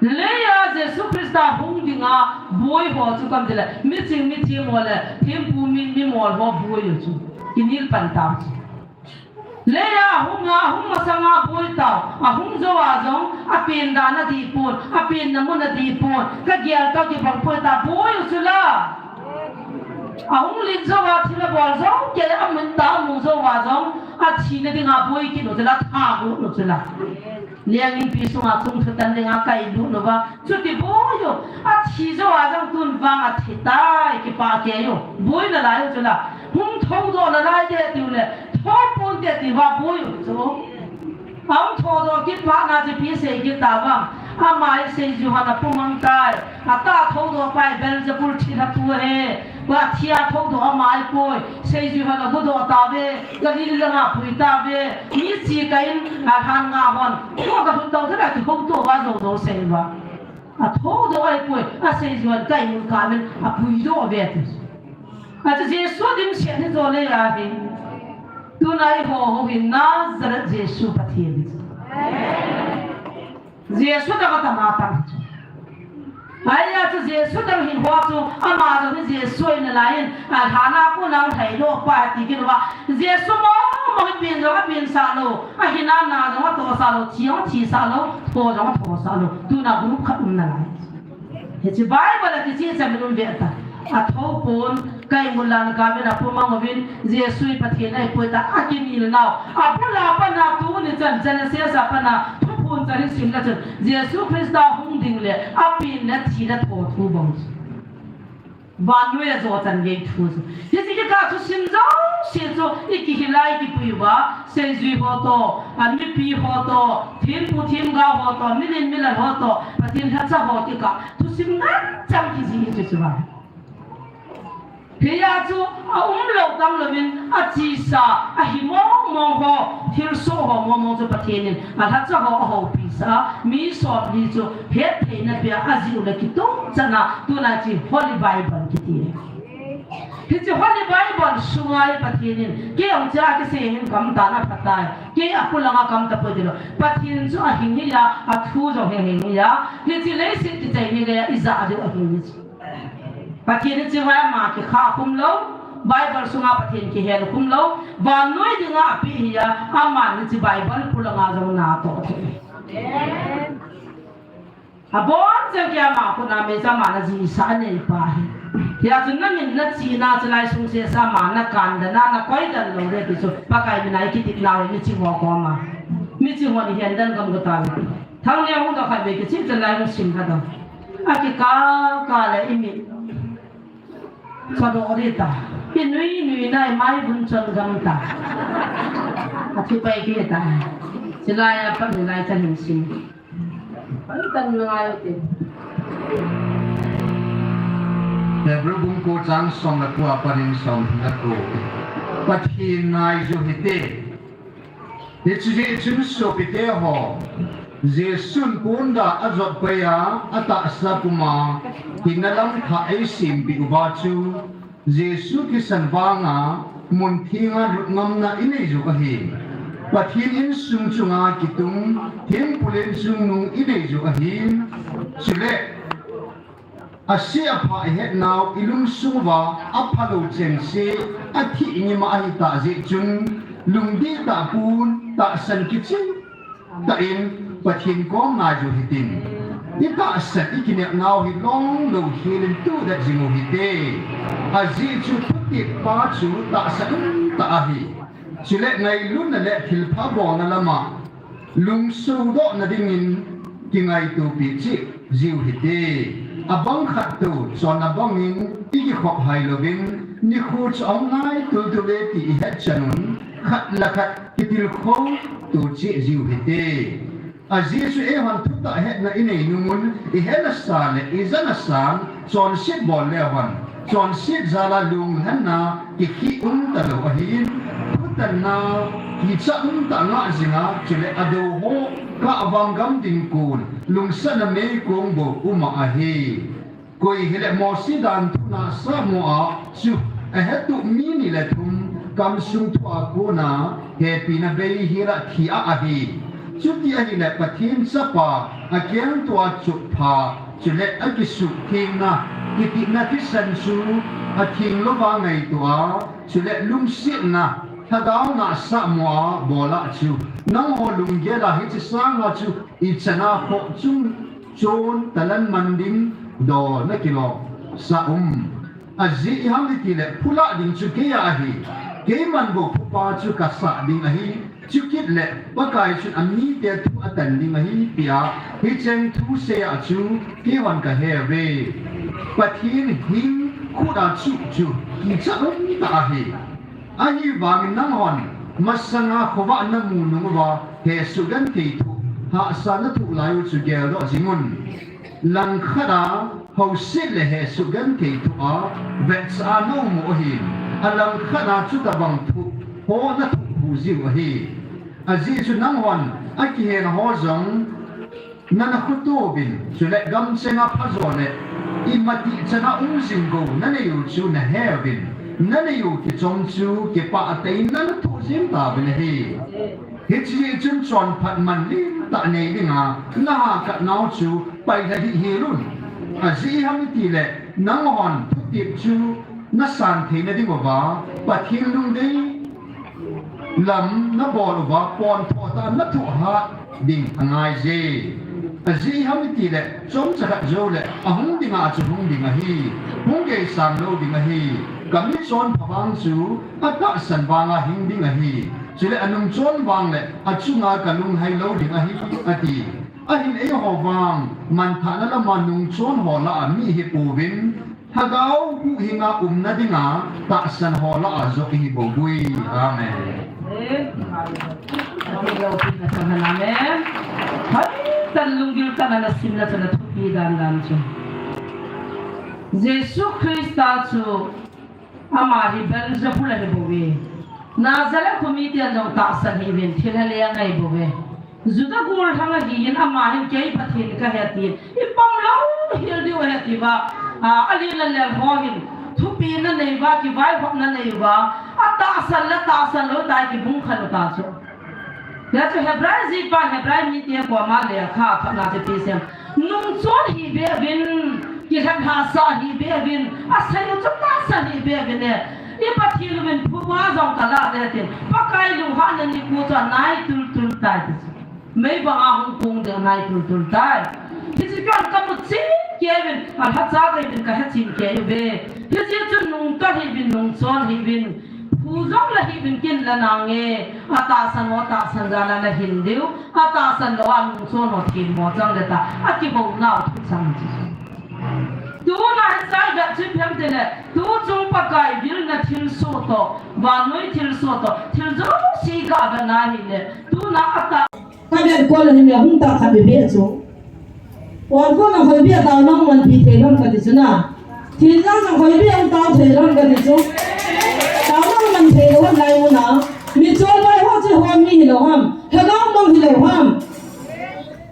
Leiya Jesu Christa hung dinga boi ho chu kam tile, miching mithem ho le thempu mi, mimol ho boi u chu kinel pan tau chu. Leiya ahunga, ahung masanga boi tau, ahung jou a jong apen dan adih pon, apenna mun adih pon, kagel tau kibang poi ta boi u chu la. Ahung len jou a thil abol jou kei le amun ta amu jou a jong athina dinga boi kit u chu la, tha got u chu la. Leng inpi sunga chung thutan dinga kai lut uva, chuti boi u, athi jou a jong tun vang athi tai, kipah kei u, boi nalai u chu la. Hung thoudoh nalai te tiu le, thou pon te tiu va boi u chu. Ahung thoudoh kit phat na chu ipi sei kit ta vang. Ama hi seijui hon apumang tai. Atah thoudoh pai Beelzebul thilha pu ahi. Athia thoudoh ama ahipoi. Seijui hon agudoh tauve. Galil langa apui tauve. Mi chi kah in alhan nga hon. Tua kahung tou thela kihouto va jou jou sei va. Athoudoh ahipoi. Aseijui hon kaimul kah in apuidoh ve ti. Achu Jesu dimset hi jo le ahi. Tuna eiho houin Nazareth Jesu Pathen hi chu. Jesu dang atama tang hi chu. Ahia chu Jesu dang hin ho chu ama jong hi Jesu ahi nalai in, alhan a kon a hung lhaidoh pa ti kit uva. Jesu mong mong hi pen jong apen sah lou, ahinna jong atoh sah lou, thi jong athi sah lou, tho jong atho sah lou. Tuna group khat um nalai. Hiche Bible a kicheh chan min um ve ta. Athou pon, kaimul lan kah in apumang uvin, Jesu hi Pathen ahipoi ta, akinel nau. Abul a pat a tuni chan, Genesis a pat a Thuphon chan isim le chun, Jesu Christa hung ding le, apen le, thi le, tho thu bang. Vannoi a jo chan gei thu chu. Hiche kikah thusim jouse chu, ikihil a ikipui uva, seijui ho toh, a mipi ho toh, thempu themgao ho toh, milen milal ho toh, Pathen lhacha ho kikah thusim ngen chang kijih hi chu chu va. Hiya chu aum lou tam louvin achesa, ahi mong mong ho, thilsoh ho mong mong chu Pathen in alhacha ho ahoupi sah a, mi somli chu hettheina pia ajih u le kitung chan a, tuna chu Holy Bible kiti. Hiche Holy Bible sunga hi Pathen in, kei jong cha kisei hin kam tana phatai. Kei akulanga kam tapoi tilou. Pathen chu ahing hi a, athu jong hi ahing hi a. Hiche leiset kichai ni geiya ijah diu ahing hi chu. Pathen hiche vai ama kikhah khum lou. Bible sunga Pathen kihel khum lou. Vannoi dinga apeh hi a, aman hiche Bible pulanga jong natoh thei. Amen. Abon cheng kei ama khut a meicham a najihsah anei pa hi. Hia chu nangin nachihna chulai sung sesa ma nakan dan a nakoi dan lou le ti chu Pakai mina ikitepna hi miching ho koma. Miching hon ihen dan gam got tauve. Thanglian hung doh khat ve kicheh chan lai hung sim khat o. Akikah kah le imit. Kadoh ding ta. Inui nui nai mai vun chon gam ta. Athi pai kit ta. Chulai a pat nilai chan hin sim. Hebrew bung ko chang som le ko a pat in som le ko. Pathen ngai jo hite. Hiche jeh chun sopite ho, Jesun pondal ajot pai a, atahsa puma hinna lam thah eisempeh uva chu, Jesu thisan vanga mun thenga lut ngamna inei jiu ahi. Pathen insung chunga kitung, thempu lenchungnung inei jiu ahi. Chule, asei apha ihetnau ilungsung uva aphalou chengse, athi ngima ahitah jeh chun, lungdih tah pon, tahsan kiching tah in Pathen kom ngai jiu hitin. Itahsan ikinepnau hi longlou helin tudet jing u hite. Ajeh chu thutep pa chu tahsan umtah ahi. Chule ngailutna le thilpha bolna lama lungsodohna dingin kingaitopi cheh jiu hite. Abang khat tou chonna bangin ikikhop hai louvin, nikho chu ahung nai tultul e ti ihet chan un, khat le khat kitilkhou to cheh jiu hite. Ajeh chu eihon thutah hetna inei nung un, ihet nasa le ija nasan, chonset bol le hon, chonset jal a lunglhenna kikhih umtalou ahin, thutanna kicha umtah ngah jinga, chule adou ho kahvang gam ding kon lungsatna meikong bou uma ahi. Koi hile Mosi dan thu nasa mo a chu ahetup mi ni le thum kamsung thua kona hepina bei hela thi a ahi. Chuti ahile Pathen Chapa akengto a chotpha, chule akisuhthengna, kitepna thisan chu atheng louva ngaito a, chule lungsetna, lhagao nahsah mo a bol a chu, nangho lunggel a hiche sanga chu ichan a khoh chung chon talan man ding dol nakilom sah um. Ajeh iham itile phulah ding chu keiya ahi. Keiman bou phupa chu kasah ding ahi. Chukit le Pakai chun amite thu atan ding ahi tia hicheng thu seiya chu keihon kahe uve. Pathen hing khut a chuh chu kichat umtah ahi. Ahivangin nanghon masanga khovah namu nung uva hesoh genthei thoh, hahsa nathoh lai u chu geldoh jing un. Langkhat a houset le hesoh genthei thoh a vetsah a naum u ahin, alangkhat a chutobang thoh ho nathoh khu jiu ahi. Ajeh chu nanghon akihen ho jong nanakhutouvin, chule gamchenga phajo le imatih chana um jing gou nanei u chu naheuvin, nanei u kichom chu kipah tah in nanathoh jeng tauvin ahi. Hiche jeh chun chonphat man lentah nei dinga nahahkatnau chu pailha hih hel un. Ajeh iham itile nanghon thutep chu nasan theina dinguva Pathen lungdei lam nabol uva pontho tah a nathoh hat ding angaiye. Ajeh iham itile chomcha khat joule ahung dinga chu hung ding ahi, hung geisang lou ding ahi. Kamichonpha vang chu atahsan vanga hing ding ahi, chule anungchon vang le achunga kalunghai lou ding ahi, ati. Ahin eiho vang manthahna lama nungchon ho lah a mi ihipouvin, lhagao huhhinga umna dinga tahsan ho lah a joh ihibouvui. Amen. Amen. Hoitah in lunggil tah a nasimna chu nathupi dandan chu, Jesu Christa chu ama hi Beelzebul ahibouve. Nazareth khomi ten jong tahsan ahiuvin, thilha leng ahibouve. Juda gollhang ahin, ama hin kei Pathen kahi atin, ipang lou hel diu ahi atiuva, a, alen alel ho hin thupina neiuva, kivaihopna neiuva, atahsan le tahsan lou tah a kibung khen u ta chu. Hijeh chun Hebrai jipa, Hebrai mite koma lekha phatna chu ipi asei em? Nungchon hih beh uvin, kilhatsah hih beh uvin, asei u chu tahsan hih beh uvin e. I Pathen uvin phuba jong kalah ding atin, Pakai lunghanna nikho chu anai tultul tai ti chu. Mei banga hung kong ding anai tultul tai. Hiche chu kamu cheh kei uvin, alhacha kei uvin, kahechen kei uve. Hijeh chun nungtah hih uvin, nungchon hih uvin, phu jong la hih uvin, kin la nange, atahsan ho tahsan jal a nahin diu, atahsan lou a nungchon ho themmo chang ding tia, akibol nau thuchang chu. Tuna hiche vet chu ipi ham itile, tuchung Pakai vilna thilsoh toh, vannoi thilsoh toh, thil jouse kavet na hile, tuna atah Kavet kol a hin le hung tah khat bebe chu. Ol kon a hoi bia tao nang man pi thei lhon kati chu na. Thingjang jong hoi bia hung tao thei lhon kati chu. Tao nang man thei lhon lai u na. Michol bai ho chu hon mi hilou ham. Lhagao mang hilou ham.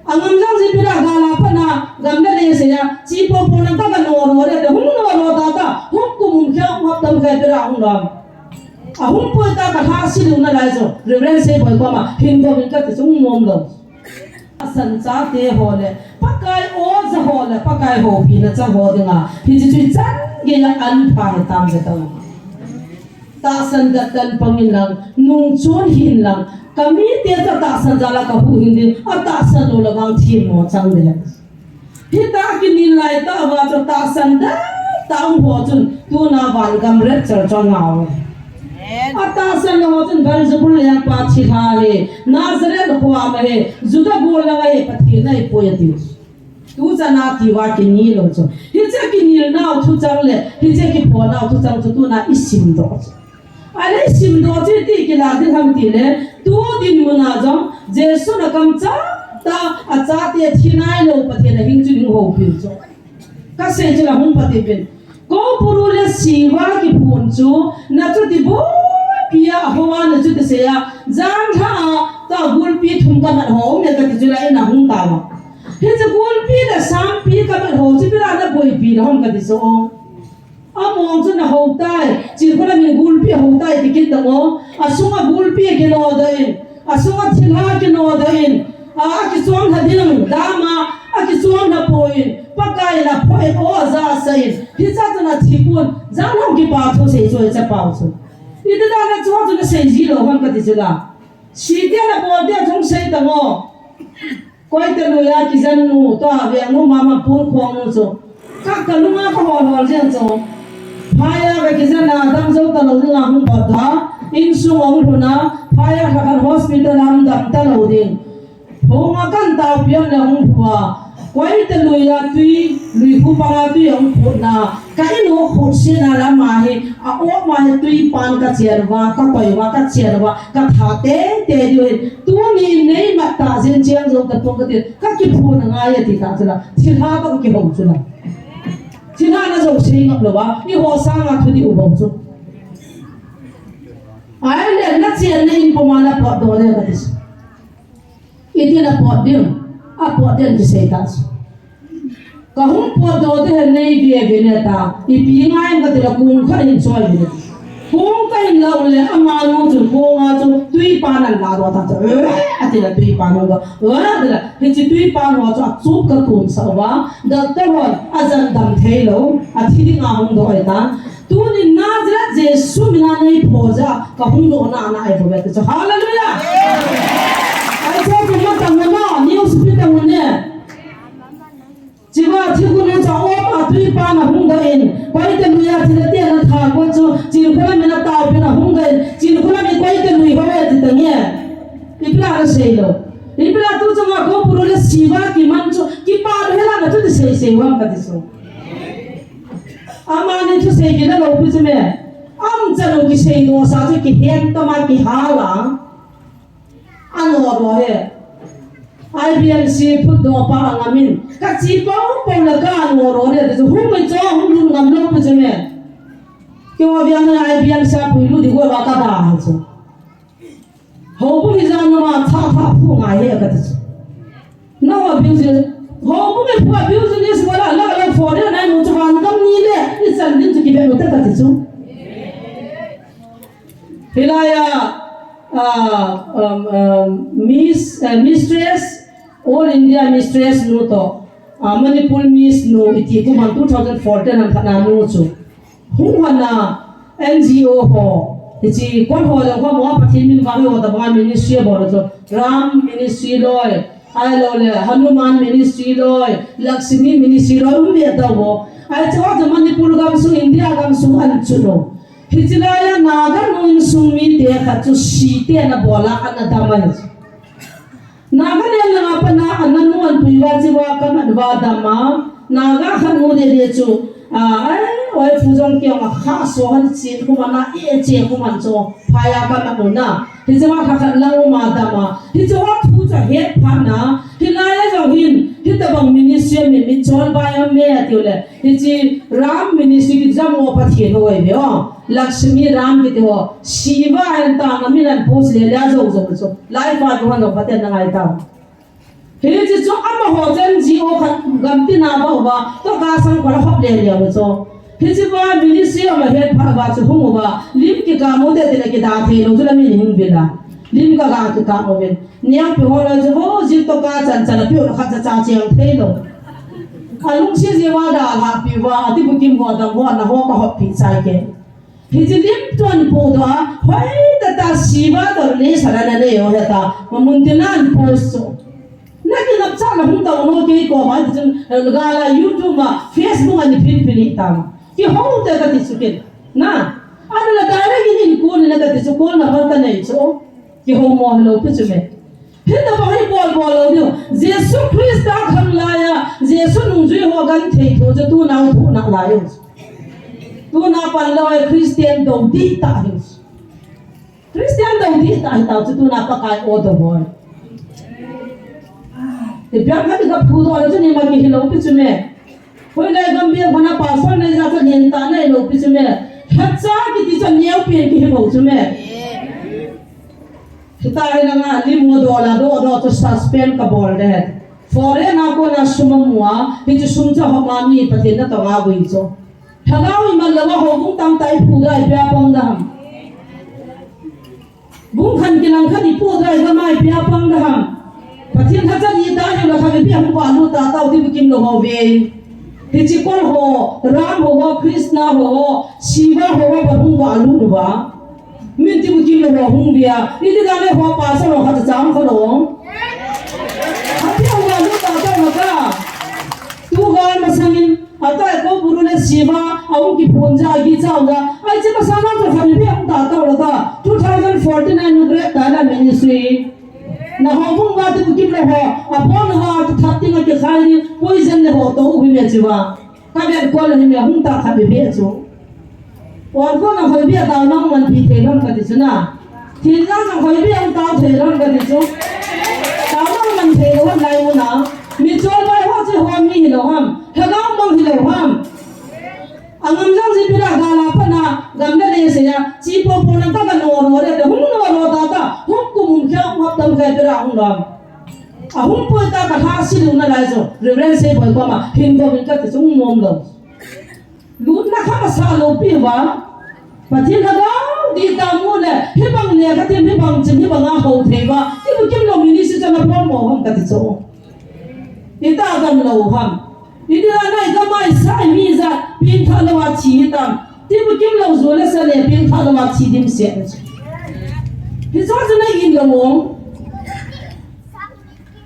Angam jang ji pira gala pana gam le le se ya. Chi po po nang ka ka no ro le te hung no ro ta ta. Hung kum um khia hung hap tam khai pira hung lam. Ahung poi ta ka lha si lung na lai chu. Reverend Seiboi koma hin ko min kati chu hung nom lou. Tahsan chate ho le, Pakai oja ho le, Pakai houpina chang ho dinga, hiche chu ichan geiya an pha hitam je tang. Tahsan dan dan pang in lang, nungchon hih in lang, kamite chu tahsan jal a kahuhhing ding, atahsan lou le vang themmo chang ding. Hitia kinel lai tah uva chu tahsan dan tah um ho chun tuna van gam rapture chu angah uve. Atahsan lou ho chun Beelzebul lengpa thilha ahi, Nazareth kho a um ahi, Juda gollhang ahi, Pathen ahipoi ati. Tuchan a atiuva kinel u chu. Hiche kinelnau thuchang le, hiche kiphonau thuchang chu tuna isimdoh chu. Ahile isimdoh chu iti kilah ding ham itile, tu dinmun a jong, Jesun akamcham tah a, achate thi nailou Pathen ahing chu hung houpiu chu. Kasei chu la hung pati pin. Kou puru le siva kiphun chu, nachuti boipi a, ahou a nachuti sei a, janlhah a, tua gulpi thum kamat ho um e kati chu la in ahung tauva. Hiche gulpi le sampi kamat ho chu ipi dia naboipi lou ham kati chu. Among chu nahou tai, Chingkholam in gulpi ahou tai ti kit tamo, asunga gulpi kinodoh in, asunga thilha kinodoh in, A, akichom lha ding, dama, akichom lha poi, Pakai in aphoh in, o, aja asah in, hicha chun athi pon, jan hung kipa thu sei chu, hiche pau chu. Iti dan a chu, chu nasei ji lou ham kati chu la. Site nabol te chu sei ta mo. Koite lui a kijen nu, tua veng nu mama pun khong nu chu. Ka, ka lunga ka hol hol jeng chu. Phai a ka kijen a dam jou talou ding a hung pat a. Insung hung lhun a. Phai a kha khan hospital a dam talou ding. Hung a kan tao pian le hung lhu a. Koite lui a tui, lui khu panga tui hung phut na. Ka in u khut sina lama hi, a op ma hi tui pan ka chen uva, ka koi uva, ka chen uva, ka tha tei tei diu hin. Tuni nei mat ta jin chiang jong ta pong ka ti, ka kiphun angai ati ta chu la. Thilha toh ka kihou chu la. Thilha na jong sei ngap lou va, eiho sanga thu dih u bou chu. Ai le na chen na in poma na potdoh le ka ti chu. Iti na pot ding, apot ding ti sei ta chu. Ka hung potdoh te hen nei ve ve ne ta. Ipi ngai em kati la kong khat in choi ve. Kong ka in la u le amanu chu kong a chu tui pan an la doh ta chu. Eh, ati la tui pan hung doh. Eh, ati la hiche tui pan ho chu achup ka tun sa uva. Doctor hon ajan dam thei lou. Athi ding a hung doh e ta. Tuni Nazareth Jesu mina nei phoja ka hung doh na na ai pho ve ta chu. Hallelujah. Ai chu chu ma ta mo na news pi ta mo ne. Chiva thi kun cha o pa tui pa na hung da in. Pai te mu ya thi da te na tha ko chu. Chi ko na me na ta pi na hung da in. Chi ko na me pai te mu ho ve ti ta nge. Ipla na sei lou. Ipla tu chu ma ko puru le siva ki man chu. Ki pa he la na chu ti sei sei wang ka ti so. Amani thusei kina lou pi chu me. Am cha lou kisei doh sa chu kihen tama kihal a. Ano ro he. I B M C phutdoh pa angam in. Ka chi pau pau la ka ano ro he. Chu hung me cho hung lhun ngam lou pi chu me. Kio via na I B M C a pui lu di go va ka da ha chu. Houbung hi jana ma tha tha phu ngai he ka ti chu. No abuse. Houbung hi phu abuse ni si wala la la foreign nai mu chu van gam ni le ni chan din chu ki be mu ta ka ti chu. Hilai a, ah, um, um, Miss, uh, Mistress, All India Mistress nu toh, ah, Manipur Miss nu iti kum han two thousand fourteen han phat na nu chu. Hung hon a N G O ho, hiche kon ho jong ho mo Pathen min vang ho tabang a ministry abol chu, Ram Ministry loi, ahilou le Hanuman Ministry loi, Lakshmi Ministry loi, um ve tau ho. Ahi chu ho chu Manipur gamsung, India gamsung an chu lou. Hiche lai a Naga nu insung mite khat chu site na bol a ana dam ahi chu. Naga len langa pana ana nu an pui va chi va ka mat va dam a. Naga khat nu de de chu. A, ai, oi pu jong kiang a kha so han chin khu man a e che khu man chu. Phai a ka mat nu na. Hiche va kha khat lang u ma dam a. Hiche va thu cha het pha na. Hilai a jong hin. Hitabang ministry mi mi chol bai am me a tiu le. Hiche Ram Ministry kiti jong o Pathen ho ahi ve o. Lakshmi Ram kiti ho. Siva en ta na min an post le le a jong jong chu. Lai fa ko han jong Pathen na ngai ta. Hiche chu amaho chen ji o khat gam tina ba uva. To ka sang ko la hop le le a chu. Hiche va ministry ama het pha va chu hung uva. Lim kikah mo te te le kida thei lou chu la min hung ve la. Lim ka ga kikah mo ve. Niang pi ho la chu ho jin to ka chan chan a pi ho khat cha cha chiang thei lou. A lungset jeh uva da lhah pi uva, a ti bukim ho dam ho, na ho ka hop pi chai ke. Hiche lim tun pu doh a, hoi tata siva doh ni sa na na nei ho heta, ma mun tin an post chu. Na ki lap cha na hung doh no kei ko ma, ti chun, eh, ga la YouTube ma, Facebook a ni phin phin ni ta ma. Kihou te ka ti chu kin. Na, a na la direct in in ko ni na ka ti chu ko na ba ka nei chu. Kihou mo lou pi chu me. Hitabang hi bol bol lou diu. Jesu Christa khang lai a, Jesu nungjui ho genthei thu chu tuna u thu na lai u. Tuna pan lou e Christian dou dih ta hi. Christian dou dih ta hi tau chu tuna Pakai o dou bol. Ti biak na ti ka phu dou chu ni ma kihilou pi chu me. Hoilai gam bia hona pastor nei ja cha ngen ta nei lou pi chu me. Khat cha kiti cha neo pi kihei bou chu me. Hitia hi langa lim ngo doh la doh doh chu suspend ka bol de. Foreign a kona sum amu a, hichu sum cha hop a mi Pathen na tong a gui chu. Lhagao iman lou a houbung tam ta i phu dai pia pang da ham. Bung khan kilang khan i phu dai gam a i pia pang da ham. Pathen lhacha ding ta hiu le khat vei pi ahung valut ta tau ti bukim lou ho ve. Hiche Kol ho, Ram ho, Krishna ho, Shiva ho, va hung valut uva. Min ti bukim lou ho hung via. Iti dan le ho pastor ho khat cham kha lou. Ati ahung valut ta tau na ka. Tu gal masangin. Ata ko buru le Shiva, ahung kiphun ja, kichau ja. Ai che masang na chu khat vei pi ahung ta tau la ka. Two thousand fourteen a inaugurate ta la ministry. Na ho hung va ti bukim lou ho, a pon va ti that ti nga kikhai ni, poison le ho to u hi me chi va. Ka vet ko le hi me hung ta khat vei pi chu. Pon ko na hoi bia tau nang man pi thei lou ka ti chu na. Thin jang nang hoi bia hung tau thei lou ka ti chu. Tau nang man thei lou lai mu na. Mi chol bai ho chu ho mi hi lou ham. Lhagao mang hi lou ham. Angam jang ji pira ga la pa na, gam le le se ya, chi po po na ka ga no no le, hung no no ta ta, hung kum hung kya hung hap tam kai pira hung lam. A hung poi ta ka ha si lu na lai jo, Reverend Sei Boi ko ma, hin ko hin ka ti sung mom lo. Lu na kha ka sa lo pi wa, Pathen Lhagao di ta mu le, hi bang le ka ti hi bang chin hi bang a ho thei wa, ti bukim lou ministry cha na pon mo ham ka ti cho. Ita gam lou ham. Iti la nai ka mai sai mi ja pin tha lou a thi tam. Ti bukim lou ju le sa le pin tha lou a thi dim se. Hi jo ju na in lou mo.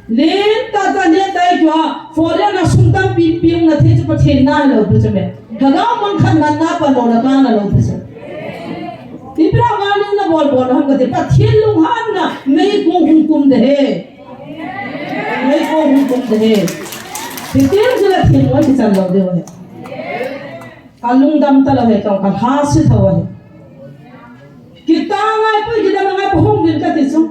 Len ta ta len ta i kua. Foreign a sum tam pi pi na the chu Pathen na lou pi chu me. Ka ga man khan man na pa lou na ka na lou pi chu. Ti pra wa ning na bol bol ham ka ti Pathen lunghan na mei ko hung kum de he. Mei ko hung kum de he. Ti tin chu la thin wa ki chan lou de he. Ka lungdam ta lou he, ka, ka ha si tho he. Kita ngai poi, kita ngai poi hung bin ka ti chu.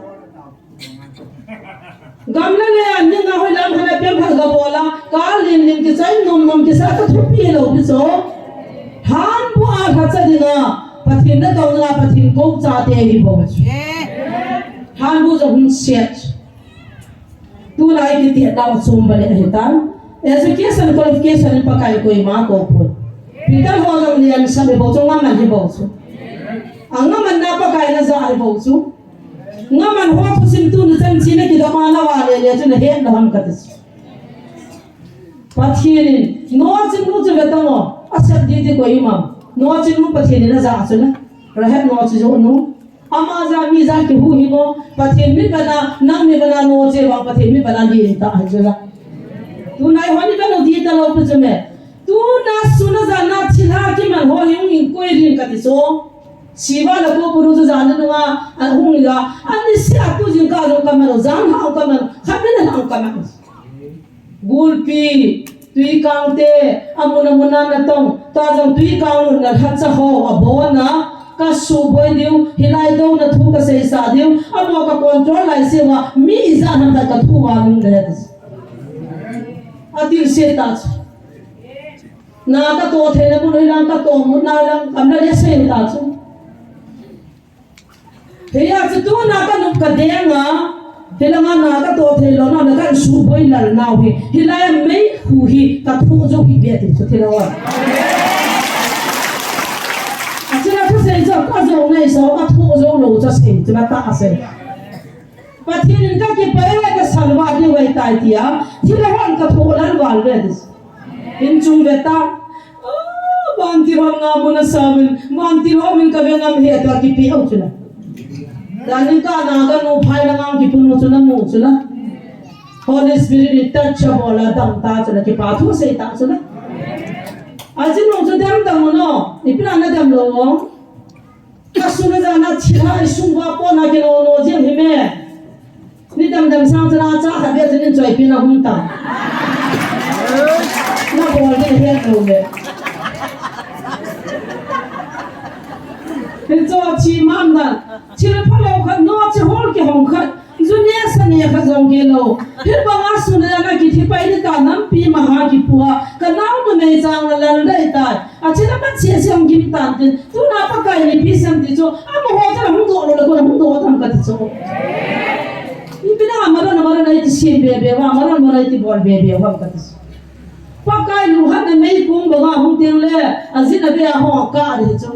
Gam le le an ni nga hoi lam hana piang phat ga bola, ka lin lin ki chai nom nom ki sa ka thupi lou pi chu. Han bu a kha cha dinga, Pathen na tong dinga, Pathen ko cha te hi bo chu. Han bu jo hun siat. Tulai kiti a tao chom bale ahi tan. Education qualification in Pakai koima ko poi. Peter ho jong lian sa be bo chu ngaman hi bo chu. A ngaman na Pakai na ja hi bo chu. Ngaman ho thusim tu na chan chi na kidom a na va le le chu na het na ham ka ti chu. Pathen in, no chin nu chu ve tang o, a sep di di koima. No chin nu Pathen in a ja chu na. Rahet no chu jo nu. Ama ja mi ja kihu hi mo, Pathen mi bana, nang mi bana no che bang Pathen mi bana di ta hi chu la. Tunai honi bana di ta lou pu chu me. Tuna suna jana thilha kiman ho hi hung in koi rin ka ti chu. Siva la ko puru chu jana nunga, a hung la. Ani si a tu jing ka jong ka man, jan ha ka man, khat min ha ka man. Gulpi, tuikang te, amun amun a na tong, ta jong tuikang lutna lhacha ho, abon a, ka suboi diu, hilai douna thu ka seisa diu, amo ka control lai se uva, mi ijat ham khat ka thu uva lung le. Atil se ta chu. Na ka to thei na mun hilang ka to mun na lang kam na le se ta chu. Hiya chu tuna ka nup ka deng a, hilanga na ka to thei lou na, na kan suboi lal nau hi, hilai a mei khu hi ka thu jo hi be ti chu thilou a. A chila thusei jo ka jo nei so ka thu jo lou cha sei, chila ta a sei. Pathen in ka kipah e ka salva di vai tai tia, thilou hon ka thu lal val ve ti. In chung ve ta. Ah, vantil hon nga mun a samin, vantil hon min ka ve ngam he ta kipi au chula. Danin ka na ka nu phai na ngang kipu nu chula mu chula. Holy Spirit in touch a bola dam ta chula, kipa thu sei ta chula. A chin nu chu dam dam no, ipi na na dam lou. Ka suna jana thilha i sung uva pona kilo lo jeng hi me. Ni dam dam sang chana cha khat bia chun in choi pi na hung ta. Na bol de he lo me. Ni cho chi mam dan. Chi le pha lo khat no chi hol ki hong khat. Ju ne sa ne kha jong ke lo. Hi banga suna jana kithi pai ni ta nampi maha kipua. Ka nau numei chang la lal dai tai. A chila man sia sia hung gim tan tin, tuna Pakai ni pi sang ti chu, amaho chu hung doh lou le ko hung doh tham ka ti chu. Ipi na Maran Maran a iti sim be be uva, Maran Maran a iti bol be be uva ka ti chu. Pakai lunghan na mei kung banga hung teng le, ajin a be a ho ka ri chu.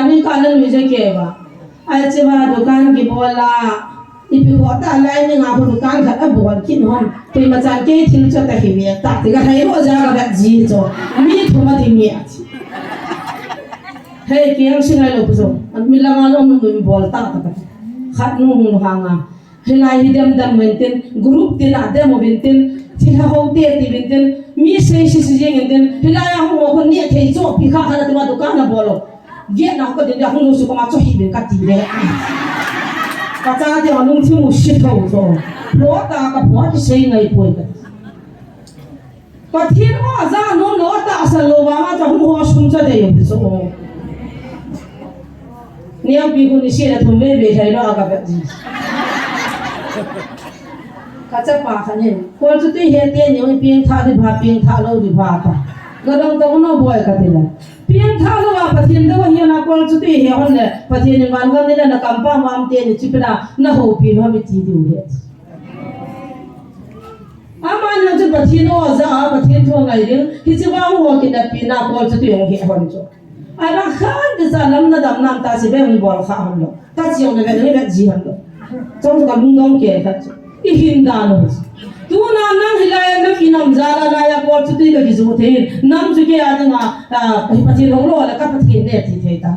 Ani ka nan mi je ke ba. Ai che ba dukan kibol a. Ipi ho ta lai ni nga ko dukan khat abol kit hon. Koima chan kei thil chu ta hi mi ta ti ka hai ho ja ka vet ji chu. Mi thum a ti mi a. Hei, kiang singai lou pu chu. An mi langa lou mun bol ta ta ka. Khat nu hung hang a. Hilai hi dem dem uvin tin, group tin a dem uvin tin, thilha ho te ti uvin tin, mi sei si si jing in tin, hilai a hung ho kon ni thei chu, pi kha kha na ti ma dukan na bol lou. Giet na ho ka din dia hung lou su ka ma chu hi uvin ka ti le. Ka cha te a lungthim u si tho chu. Lo ta ka pho ki sei ngai poi ka. Pathen ho a ja nom lou, a tahsan lou vang a chu hung ho sum cha dei u ti chu. Niam pi khu ni si la thum ve ve thei lou a ka vet ji. Ka chapa khat in, kol chu tui he te ni, pieng tha di ba, pieng tha lou di ba ta. Ka dong to no boi ka ti la. Pieng tha lou a Pathen dou hi na kol chu tui he hon le, Pathen in van gam ni le na kam pa mam te ni chi pi na, na houpi lou mi ti diu he. Amani chu Pathen o ja a, Pathen thu ngai ding, hiche vang ho kinepina kol chu tui hung he hon chu. Ai vang khan ti cha lam na dam nam ta si ve hung bol kha hon lou. Ta chiang na ve na ve ji hon lou. Chong chu ka lungdong ke khat chu. I hin da lou. Tuna nang hilai a nam i nam ja la lai a kol chu tui ka kijo thei. Nam chu ke a ding a, a, Pathen hung lou la ka Pathen de ti thei ta.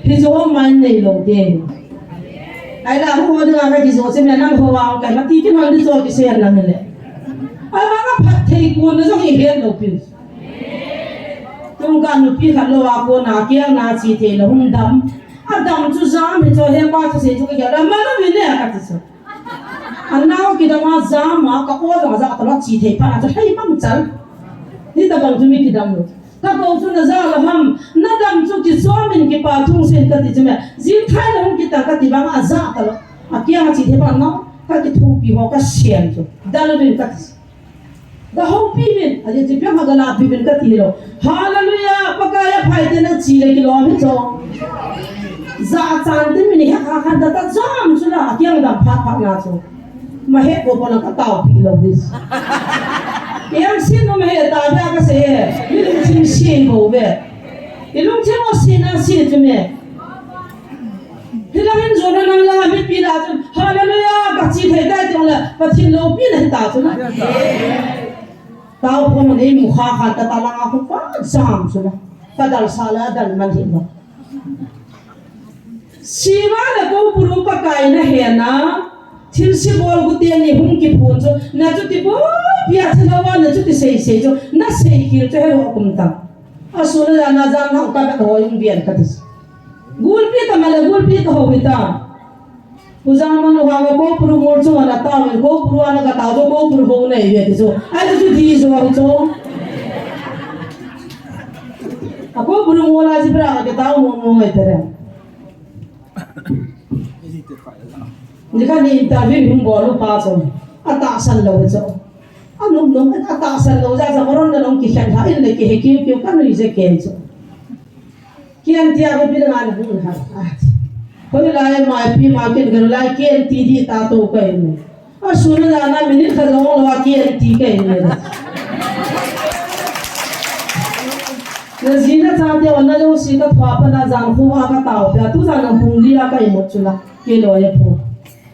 Hichu om mai nei lou te. Ai la ho ding a ka kijo che me nang ho wa ka ma ti kin hon di cho ki se nang le. Ai ma ka phat thei ko na jong i het lou pi. Tung ka nupi khat lou a ko na kiang na chi thei lou hung dam. A dam chu jam hi cho he pa chu se chu ka kiang da ma na mi ne ka ti so. Anao kidam a jam a ka o jong a ja ta lou chi thei pa na chu hei mang chal. Ni ta bang chu mi kidam lou. Ka ko chu na ja lou ham, na dam chu kichom in kipa thung sen ka ti chu me. Jing thai lou hung kita ka ti bang a ja ta lou. A kiang a chi thei pa na, ka kithupi ho ka sian chu. Dal vin ka ti. Ka houpi vin, a ji chi piang ha ka la pi vin ka ti lou. Hallelujah, Pakai a phai te na chi le kilom hi chu. Ja chan tin mi ni ha kha khan ta ta jam chu la, a kiang dam phat phat na chu. Ma he ko ko na ka tao pi lou dis. Yang sin no ma he ta ba ka se. Mi lungthim si bo ve. I lungthim o si na si chu me. Hilang in jona nang la mi pi la chu. Hallelujah, ka chi thei tai tong la. Pathen loupi na ta chu na. Tao ko ma nei mu kha kha ta ta la ko pa jam chu na. Ka dal sa la dal man hi ba. Siva le ko puru Pakai na he na, thil si bol gu te ni hung kiphun chu, na chu ti bo, pia chu na wa, na chu ti sei sei chu, na sei khil chu he lo kum ta. A su na na jan na ka ba ho yung bian ka ti. Gulpi ta ma le gulpi ta ho pi ta. Pu jang ma nu ha ko puru mol chu na ta, ko puru ana ka ta chu, ko puru ho nei ve ti chu. Ai chu di jo ho chu. A ko puru mol a ji pra ka ta mo mo ngai ta re. Ni kha ni interview hung bol u pa chu. A tahsan lou chu. A nom nom a tahsan lou ja ja maron na long ki khen ha in le ki he kiu kiu ka nui je ke chu. Kian tia ko pi na ngun ha. Hoi lai mai pi ma kin gan lai kian ti di ta to ka in. A su na na minute khat jong lou a kian ti ka in le. Na ji na cha te wan na lo si ka thua pa na jang khu a ka tao pia tu jang na hung li a ka i mo chu la. Ke lo ya phu.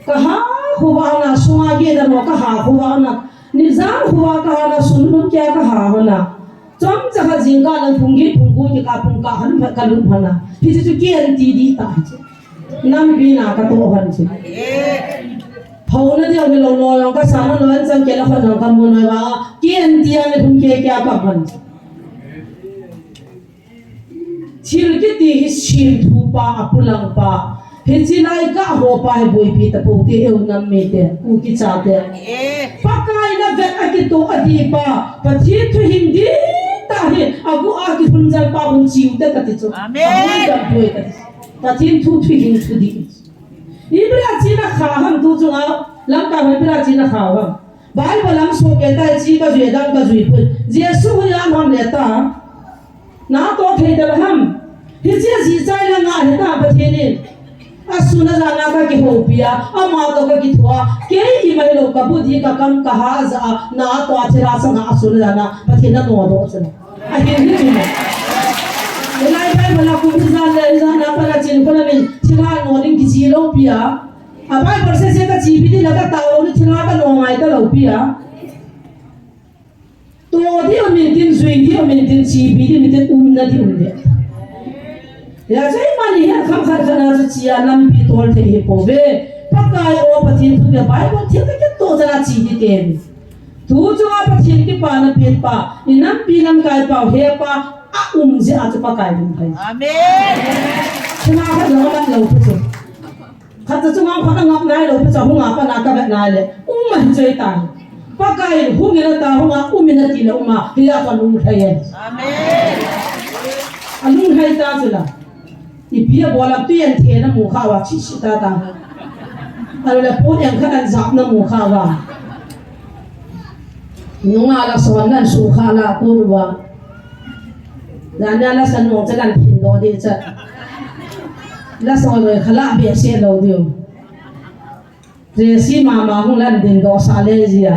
Ka ha khu va na su ma ke da mo ka ha khu va na. Ni jang khu va ka ha na sun lut ke ka ha ho na. Chomcha kha jingkah lang phung get phung ko kikah phung kah han phat ka lut phat na. Hiche chu kian ti di ta hiche. Nampi na ka toh han chu. Phou na dia mi lo lo long ka sa na lo an chan ke la khat long ka mu na va. Kian ti a ni phung ke kia ka han chu. Thil kiti hi simthu pa, a pulang pa. Hiche lai ka ho pa hi boipi ta po te eu nam mi te, u kicha te. Pakai na vet a kito a di pa, Pathen thu hing di ta hi, a gu a ki hun jal pa hun chiu te ka ti chu. Amen. A hun jal poi ka ti. Pathen thu thu hing thu di. Ibra chi na kha ham tu chu a, lam ka ibra chi na kha ham. Bible lam so ke ta chi ka jui dang ka jui pun. Jesu hu ya ham le ta. Na to thei dal ham. Hiche ji chai la nga he ta Pathen in. A sun a jan a ka kihoupi a, ama to ka kithua. Kei i mai lo ka bu di ka kam ka ha ja a, na to a thira sa nga a sun a jan a Pathen na no do chana. A hin hi chu mo. Hilai Bible a kum ijat le ijat na pat a chin khun a min thilha no ding kichi lou pi a. A Bible sese kachi pi di la katao lou ni thilha kano ngai talou pi a. To di a min tin, jui di a min tin, chi pi di min tin, umna di um di. Hijeh a chu eima ni hin kham khat khat na chu chi a nampi tol thei hi pou ve. Pakai o Pathen thu le Bible thil kitoh chan a chi di ten. Tu chunga Pathen kipana pen pa, i nampi lamkai pau hepa, a um jeh a chu Pakai lungkham. Amen. Chuna khat jong amat lou pi chu. Khat cha chunga khat angap nai lou pi chu, hung a pat na kavet nai le. Um ahi choi tai. Pakai hung in ata hung a, um in ati le um a, hia chu alunglhai e. Amen. Alunglhai ta chu la. Ipi abol a tui an the na mu kha uva, chi chi ta ta. Ahile pon jeng khat an jap na mu kha uva. Nunga la son nan su kha la pon uva. Jan nia la san nung cha nan phin doh di cha. La son loi kha la behseh lou diu. Tracy mama hung lan ding doh sah le jia.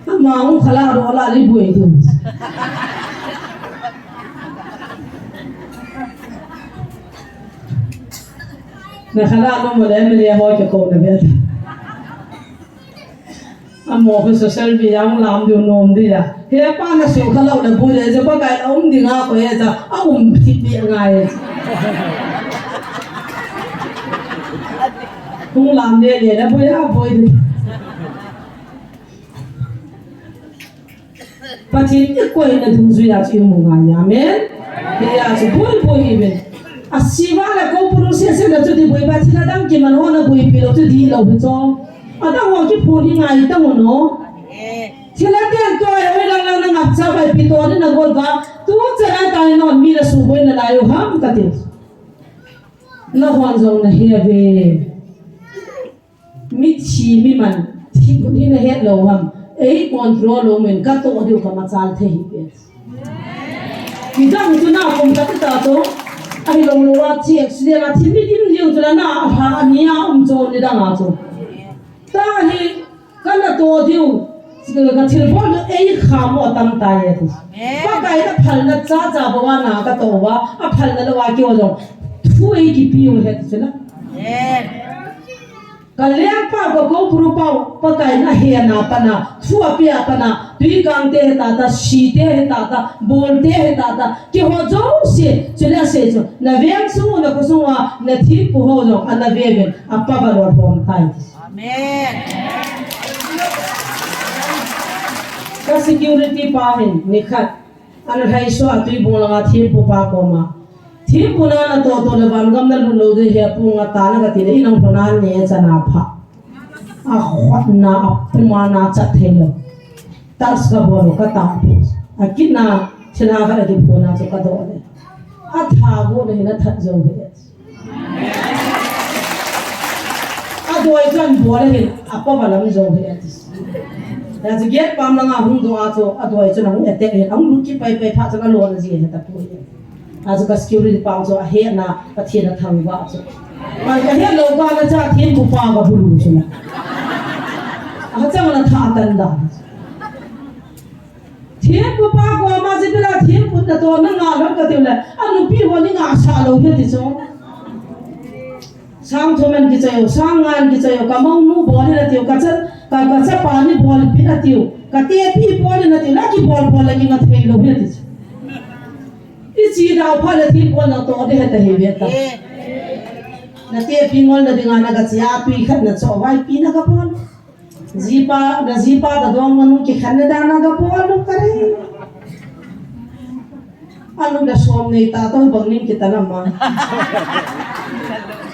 Ama hung khala doh la li boi tu. Na khala no mo le me le ho ke ko na be. Amo ko social media hung lam diu nom dia. Hepa na su khalou le boi le je Pakai la um ding a ko e ja. A um thip di ngai. Hung lam le le la boi a boi di. Pathen i koina dungjui a chu i mu ngai, amen. Hia chu boi boi i ve. A siva la ko puru se se la chu di boi ba thil a dang kiman ho na boi pi lou chu di lou hi chu. A dang ho kiphun hi ngai ta mo no. Thil a ten to ai hoi lang lang na ngap cha bai pi to ni na gol ba. Tu cha na tai no mi la su boi na lai u ham ka ti. Na hon jong na he ve. Mithi, miman, thi phut hi na het lou ham. Ei control lou men ka toh diu ka machal thei hi pe. Midang chu na kum ka ti ta chu. Ahilou lou a thi accident a thi mi dim diu chu la na a ha a ni a um chu nidang a chu. Ta hi ka na toh diu. Ka thil bol diu ei kham u atam tai e ti. Amen. Pakai na phalna cha cha bou a na ka toh uva. A phalna lou a kei jong. Thu ei kipe u he ti chu la. Amen. Ka lengpa, ka kopru pau, Pakai na hena pana, thu apeh pana, tui kangte heta ta, site heta ta, bolte heta ta, keiho jouse, chule asei chu, na veng sung u, na khosung uva, na thempu ho jong, ana ve uvin, apa va lou hom tai. Amen. Ka security pa hin, nikhat, Ana lhaiso a Tuibong langa thempu pa koma. Thempu na na toh toh le van gam na lut lou ding ahi pu nga ta na ka ti le, i nang pha na ne cha na pha. A khut na a pum a na chat thei lou. Tals ka bol ka ta pu. A kit na thil ha ka la kit pu na chu ka doh le. A tha go le na that jou le. A doi chun bol ahin, a pa valam jo hi ati. Ya chu gate pam langa hung doh a chu, a doi chun ahung attack ahin, ahung lut kit pai pai phat chun alon aji ahi ta pu ahi. A chu ka security pa chu ahe na, Pathen athangvah chu. Pai ka he lou ka na cha thempu pa ka bulu chu na. A chang na tha tan da. Thempu pa koma jeh a thempu na toh na nga lou ka tiu le, a nupi ho ni nga sa lou hi ti chu. Sang thum an kichai u, sang nga an kichai u, ka mounu bol in atiu, ka cha, ka, ka chapa ni bol pi in atiu, ka tepi bol in atiu, na kibol bol le kinga thei lou hi ti chu. I chi dau pha le thempu na toh de he ta he ve ta. Na tepi ngol na dinga na ka chia tui khat na cho vai pi na ka bol. Jipa, na jipa ta dong manu kikhen na dan na ka bol lou ka re. Anu na som nei ta tong bang ning kita na ma.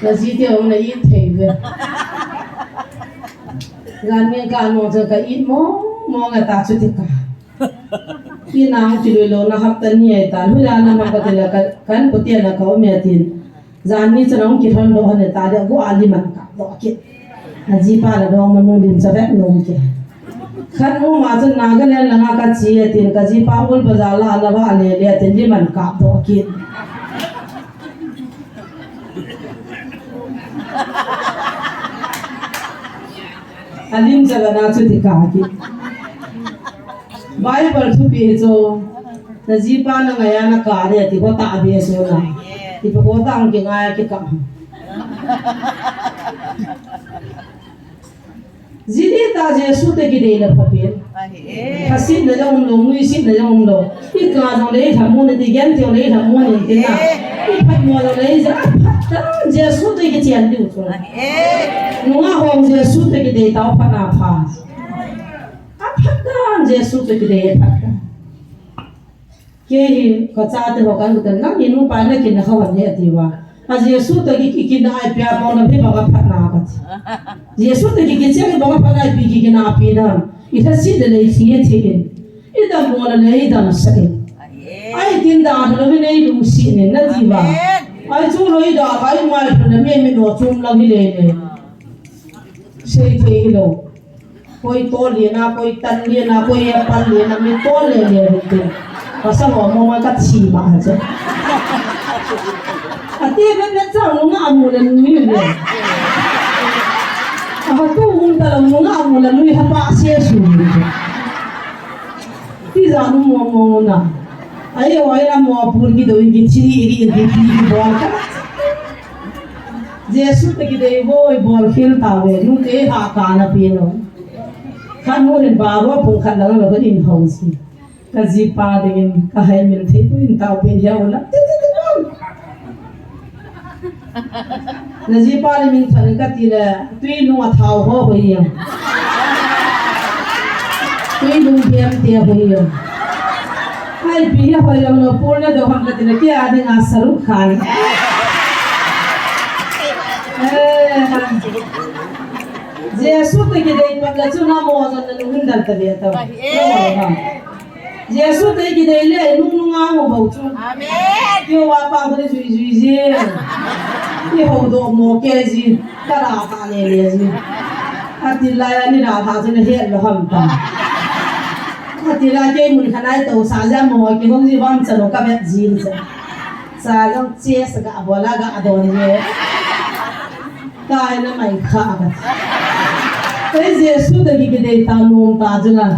Na ji te ong na i thei ve. Gan ning ka anu jong ka i mo, mo nga ta chu ti ka. I nang ti lou lou na hap ta ni ai ta. Hu ya na ma ka ti la ka, kan ko ti na ka o me tin. Jan ni chun ahung kilhon doh hon e ta le, go a lim an kap doh kit. A jipa la dong manu lim cha vet nom kit. Khat mu ma chun Nagaland langa ka chi e tin ka jipa ul bazar la la va le le tin lim an kap doh kit. A lim cha la na chu ti ka kit. Bible thupi hi chu. Na jipa na ngai a na ka de ti ho ta be so na. Ti pa ho ta ang ki ngai ki ka. Jini ta Jesu te kidei na pha pen. Ahi e. Phasetna jong umlou, nuisetna jong umlou. I ka jong le i thamu ni ti, genthei jong le i thamu ni ti na. I phatmo jong le i ja, phat ta Jesu te kichen diu chu. Ahi e. Nungah hon Jesu te kidei tao phat na pha. A phat ta Jesu te kidei phat ta. Kei hi ka chate ho kan gutan lang, i nupa na kin na khawan he ati uva. A Jesu te ki, ki, kin na ai pia pon na phi banga phat na ka ti. Jesu te ki, ki cheng banga phat na pi ki, ki na pi na. I thaset le le i thi e thi in. I dammo le le i damsah in. Ai tin da lo mi nei lungset in na ti uva. Ai chu lo i da kai mai pha na mi mi no chum lang hi le le. Sei thei hi lo. Koi to liena, koi tan liena, koi apple liena, mi to le le te. Pasal ho mo ma ka thi ma ha che. Ati be be chang nungah amu le nui le. Aha tu mun ta lo nungah amu le nui ha pa se su. Ti ja nu mo mo na. Ai o ai na mo pur ki do in ki thi ri in ki thi ki bo ka. Jesu te kidei boi bol khel tave, nute ha ka na pi no. Khat nu hin baro pung khat lang lo kan in ho si. Ka jipa ding in ka hai min thei pu in tao pen hia u la. Ti, ti, ti, ti. Na jipa le min than ka ti le, tui nu a thao ho ho ya. Tui nu biam te ho ya. Hai pi hia ho ya no pur na do ham ka ti le, ke a ding a saru khan. Eh, Jesu te kidei pat la chu na mo jan na lungdal ta le ta. Jesu te kidei le nung nung a mo bau chu. Amen. Kio wa pa ko le jui jui je. Ni ho do mo ke ji. Ka ra ta le le ji. Ati la ya ni ra ta chu na he lo ham ta. Ati la ke mun khanai to sa ja mo ke hong ji wan cha lo ka vet ji cha. Sa jong che sa ga bo la ga do ni je. Kai na mai kha ka. Ei Jesu te kidei ta nung ta chu la.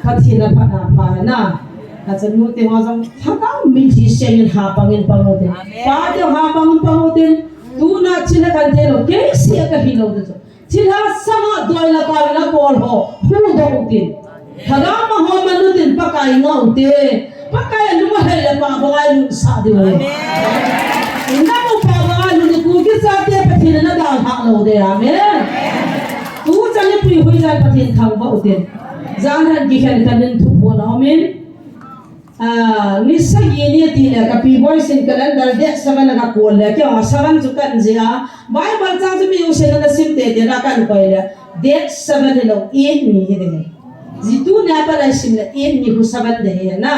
Pathen a phat na pha na. Ka chanu te ho jong thakam min thi seng in ha pang in pang u te. Amen. Pa te ha pang in pang u te. Tu na chin a kan te lo. Kei sia ka hi lo te chu. Thilha sanga doi la ka la bol ho. Hu do u te. Thagam a ho manu tin Pakai ngah u te. Pakai a lung a hei le pa banga lung sa diu. Amen. Inda mo pa banga lung ni ku ki sa te Pathen na dal ha lo de. Amen. Tu chan ni pui hui jan Pathen thang ba u te. Jan han ki khen kan nin thu pho na amen. Ah, ni sagi ni ti le ka pi boy sin calendar date seven a ka kol le. Kio seven chu kan je a. Bible chang chu mi u sen na sim te te na kan koi le. Date seven hi lo, eight ni hi de. Jitu nia pa lai sim le eight ni khu seven de hi na.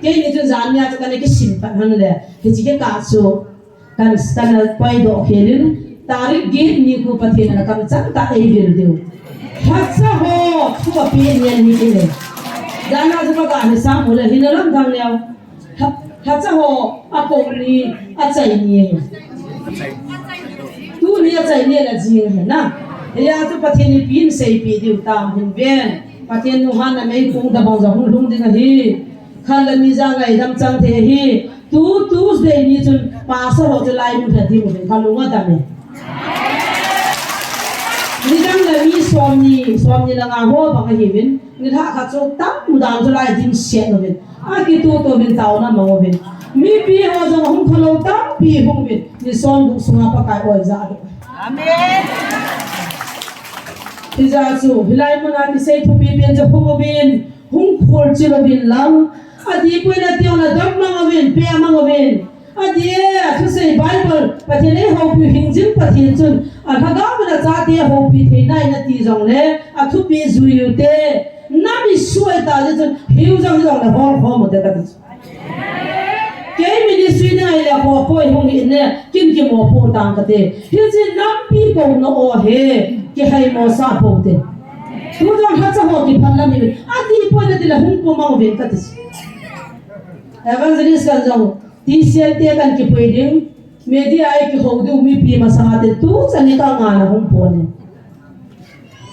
Kei ni chun jan nia chu kan kisim pat hang le. Hichi ke ka chu kan, kan poi do khelin. Tarik get ni khu Pathen na kam chang ta ei vil diu. Phatsa ho khu a pe ni ni ke le. Jan a chu pa ka ni sa mu le hin ram thang leo. Tha, thacha ho, a ko ni, a chai ni. Tu ni a chai ni la jing he na. He ya chu Pathen ni pin sei pi diu tam hin ven. Pathen nu han na mei kung da bang ja hung lung ding ahi. Khan la ni ja ngai dam chang the hi. Tu Tuesday ni chun pastor ho chu lai mun kha ding u hin kha lunga dam e. Ni dang la mi som ni, som ni la nga ho bang ahi vin. Ni lha kha chu tam u dang chu lai ding sian u vin. A kitu to vin tao na ma u vin. Mipi ho jong hung kha lo tampi hung vin. Ni som guk sunga Pakai oi ja do. Amen. Ti ja chu, hilai mun a kisei thupi pen chu hung u vin. Hung khol chil u vin lang. A di pui na ti u na dam mang u vin, pe mang u vin. A di e, a thusei Bible, Pathen ei houpi hing jing Pathen chun, a lhagao na chate houpi thei nai na ti jong le, a thupi jui u te, na mi suai ta le chun, hiu jong jong le hol hol mo te ka ti chu. Kei ministry na ai le ho poi hung hi ne, kin ki mo po tang ka te. Hi chi nampi ko na o he, ki hai mo sa po te. Tu jong ha cha ho ki phan na mi, a di poi na ti le hung po mang ve ka ti chu. Evangelist kan jong, T C L te kan kipui ding, media ei kihou diu mipi masanga te tu chan ni ka nga na hung pon e.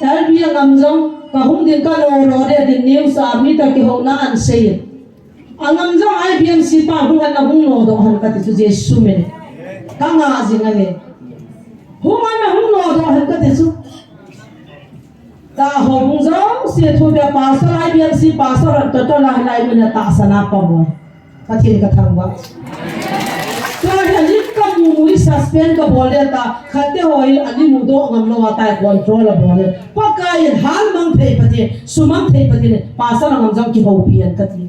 L B a ngam jong, ka hung ding ka lo lo de din news a mi ta kihouna an sei. Angam jong I B M C pa hung ana hung nodoh hen kati chu Jesu min. Kanga jing ahi. Hung ana hung nodoh hen kati chu. Taho hung jong si thu bia pastor I B M C pastor an to to la lai mun a tahsan a pamo. Pathen ka thangvah. Tua hi alim kamu mu hi suspend kabol le ta, khat te ho hi alim u doh ngam lou a tai control abol le. Pakai in hal mang thei Pathen, sumang thei Pathen, pastor angam jong kihoupi hen kati.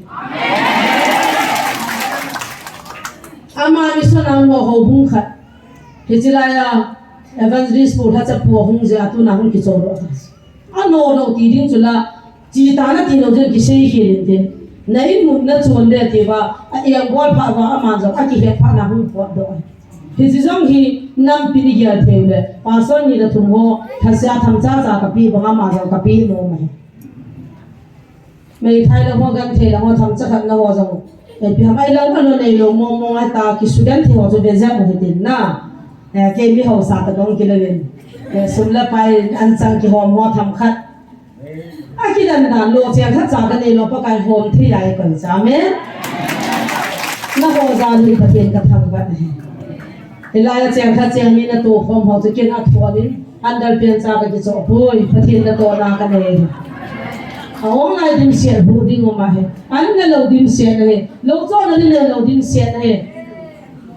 Ama mission ang ho houbung khat. Hiche laiya Evangelist Pu Lhachapu ahung jeh a tuna hung kichol lou. Anodoh ti ding chu la, chi ta nati lou ding kisei khel in tin. Na in mun na chon de ti va, a iang bol pha va ama jong, akihet pha na hung potdoh. Hiche jong hi nampi ni gel thei le, pastor ni le thum ho, thasea themcha cha kape bang ama jong kape nom ahi. Meithai le ho, genthei le ho, themcha khat na ho jong. Eh, ipi ham ai lang ano nei lou mong mong ai ta, ki student thei ho chu ve jeng u hitin na. Eh, kei mi hausa ta dong kile vin. Eh, sum le pai an chang kihom ho themkhat. Akidan dan lou cheng khat cha kanei lou Pakai hom thei ai koi cha me. Na ho jal hi Pathen ka thangvah e. Hilai a cheng khat cheng ni na to khom ho chu ken a thon in. Andal pian cha ka kichoh poi, Pathen natohna kanei. Ahung lai dimset bu ding um ahi. An nalou dimset ahi. Lou chohna ni nalou dimset ahi.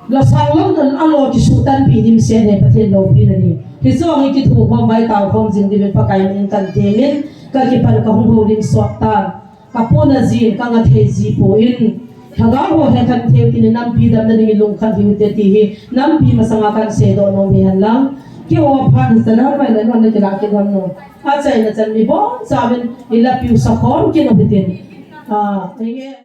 Lou sang lou na alo kisuh tanpi dimset ahi, Pathen loupina ni. Hiche hi kithukhom vai tao khom jing ding Pakai min kan temin, ka kipan ka hung houlim sot tan. Ka pona jin ka nga thei ji poi. Lhagao ho hekhen thei u tin nampi damna ding lungkhat hiu te ti hi nampi masanga kan seidoh nom hi hen lang. Keiho phat hi salam mai le non le kila kidon nom. Achaina chan mi bonchauvin ilapiu sakhom kit u hitin. Ah, enge.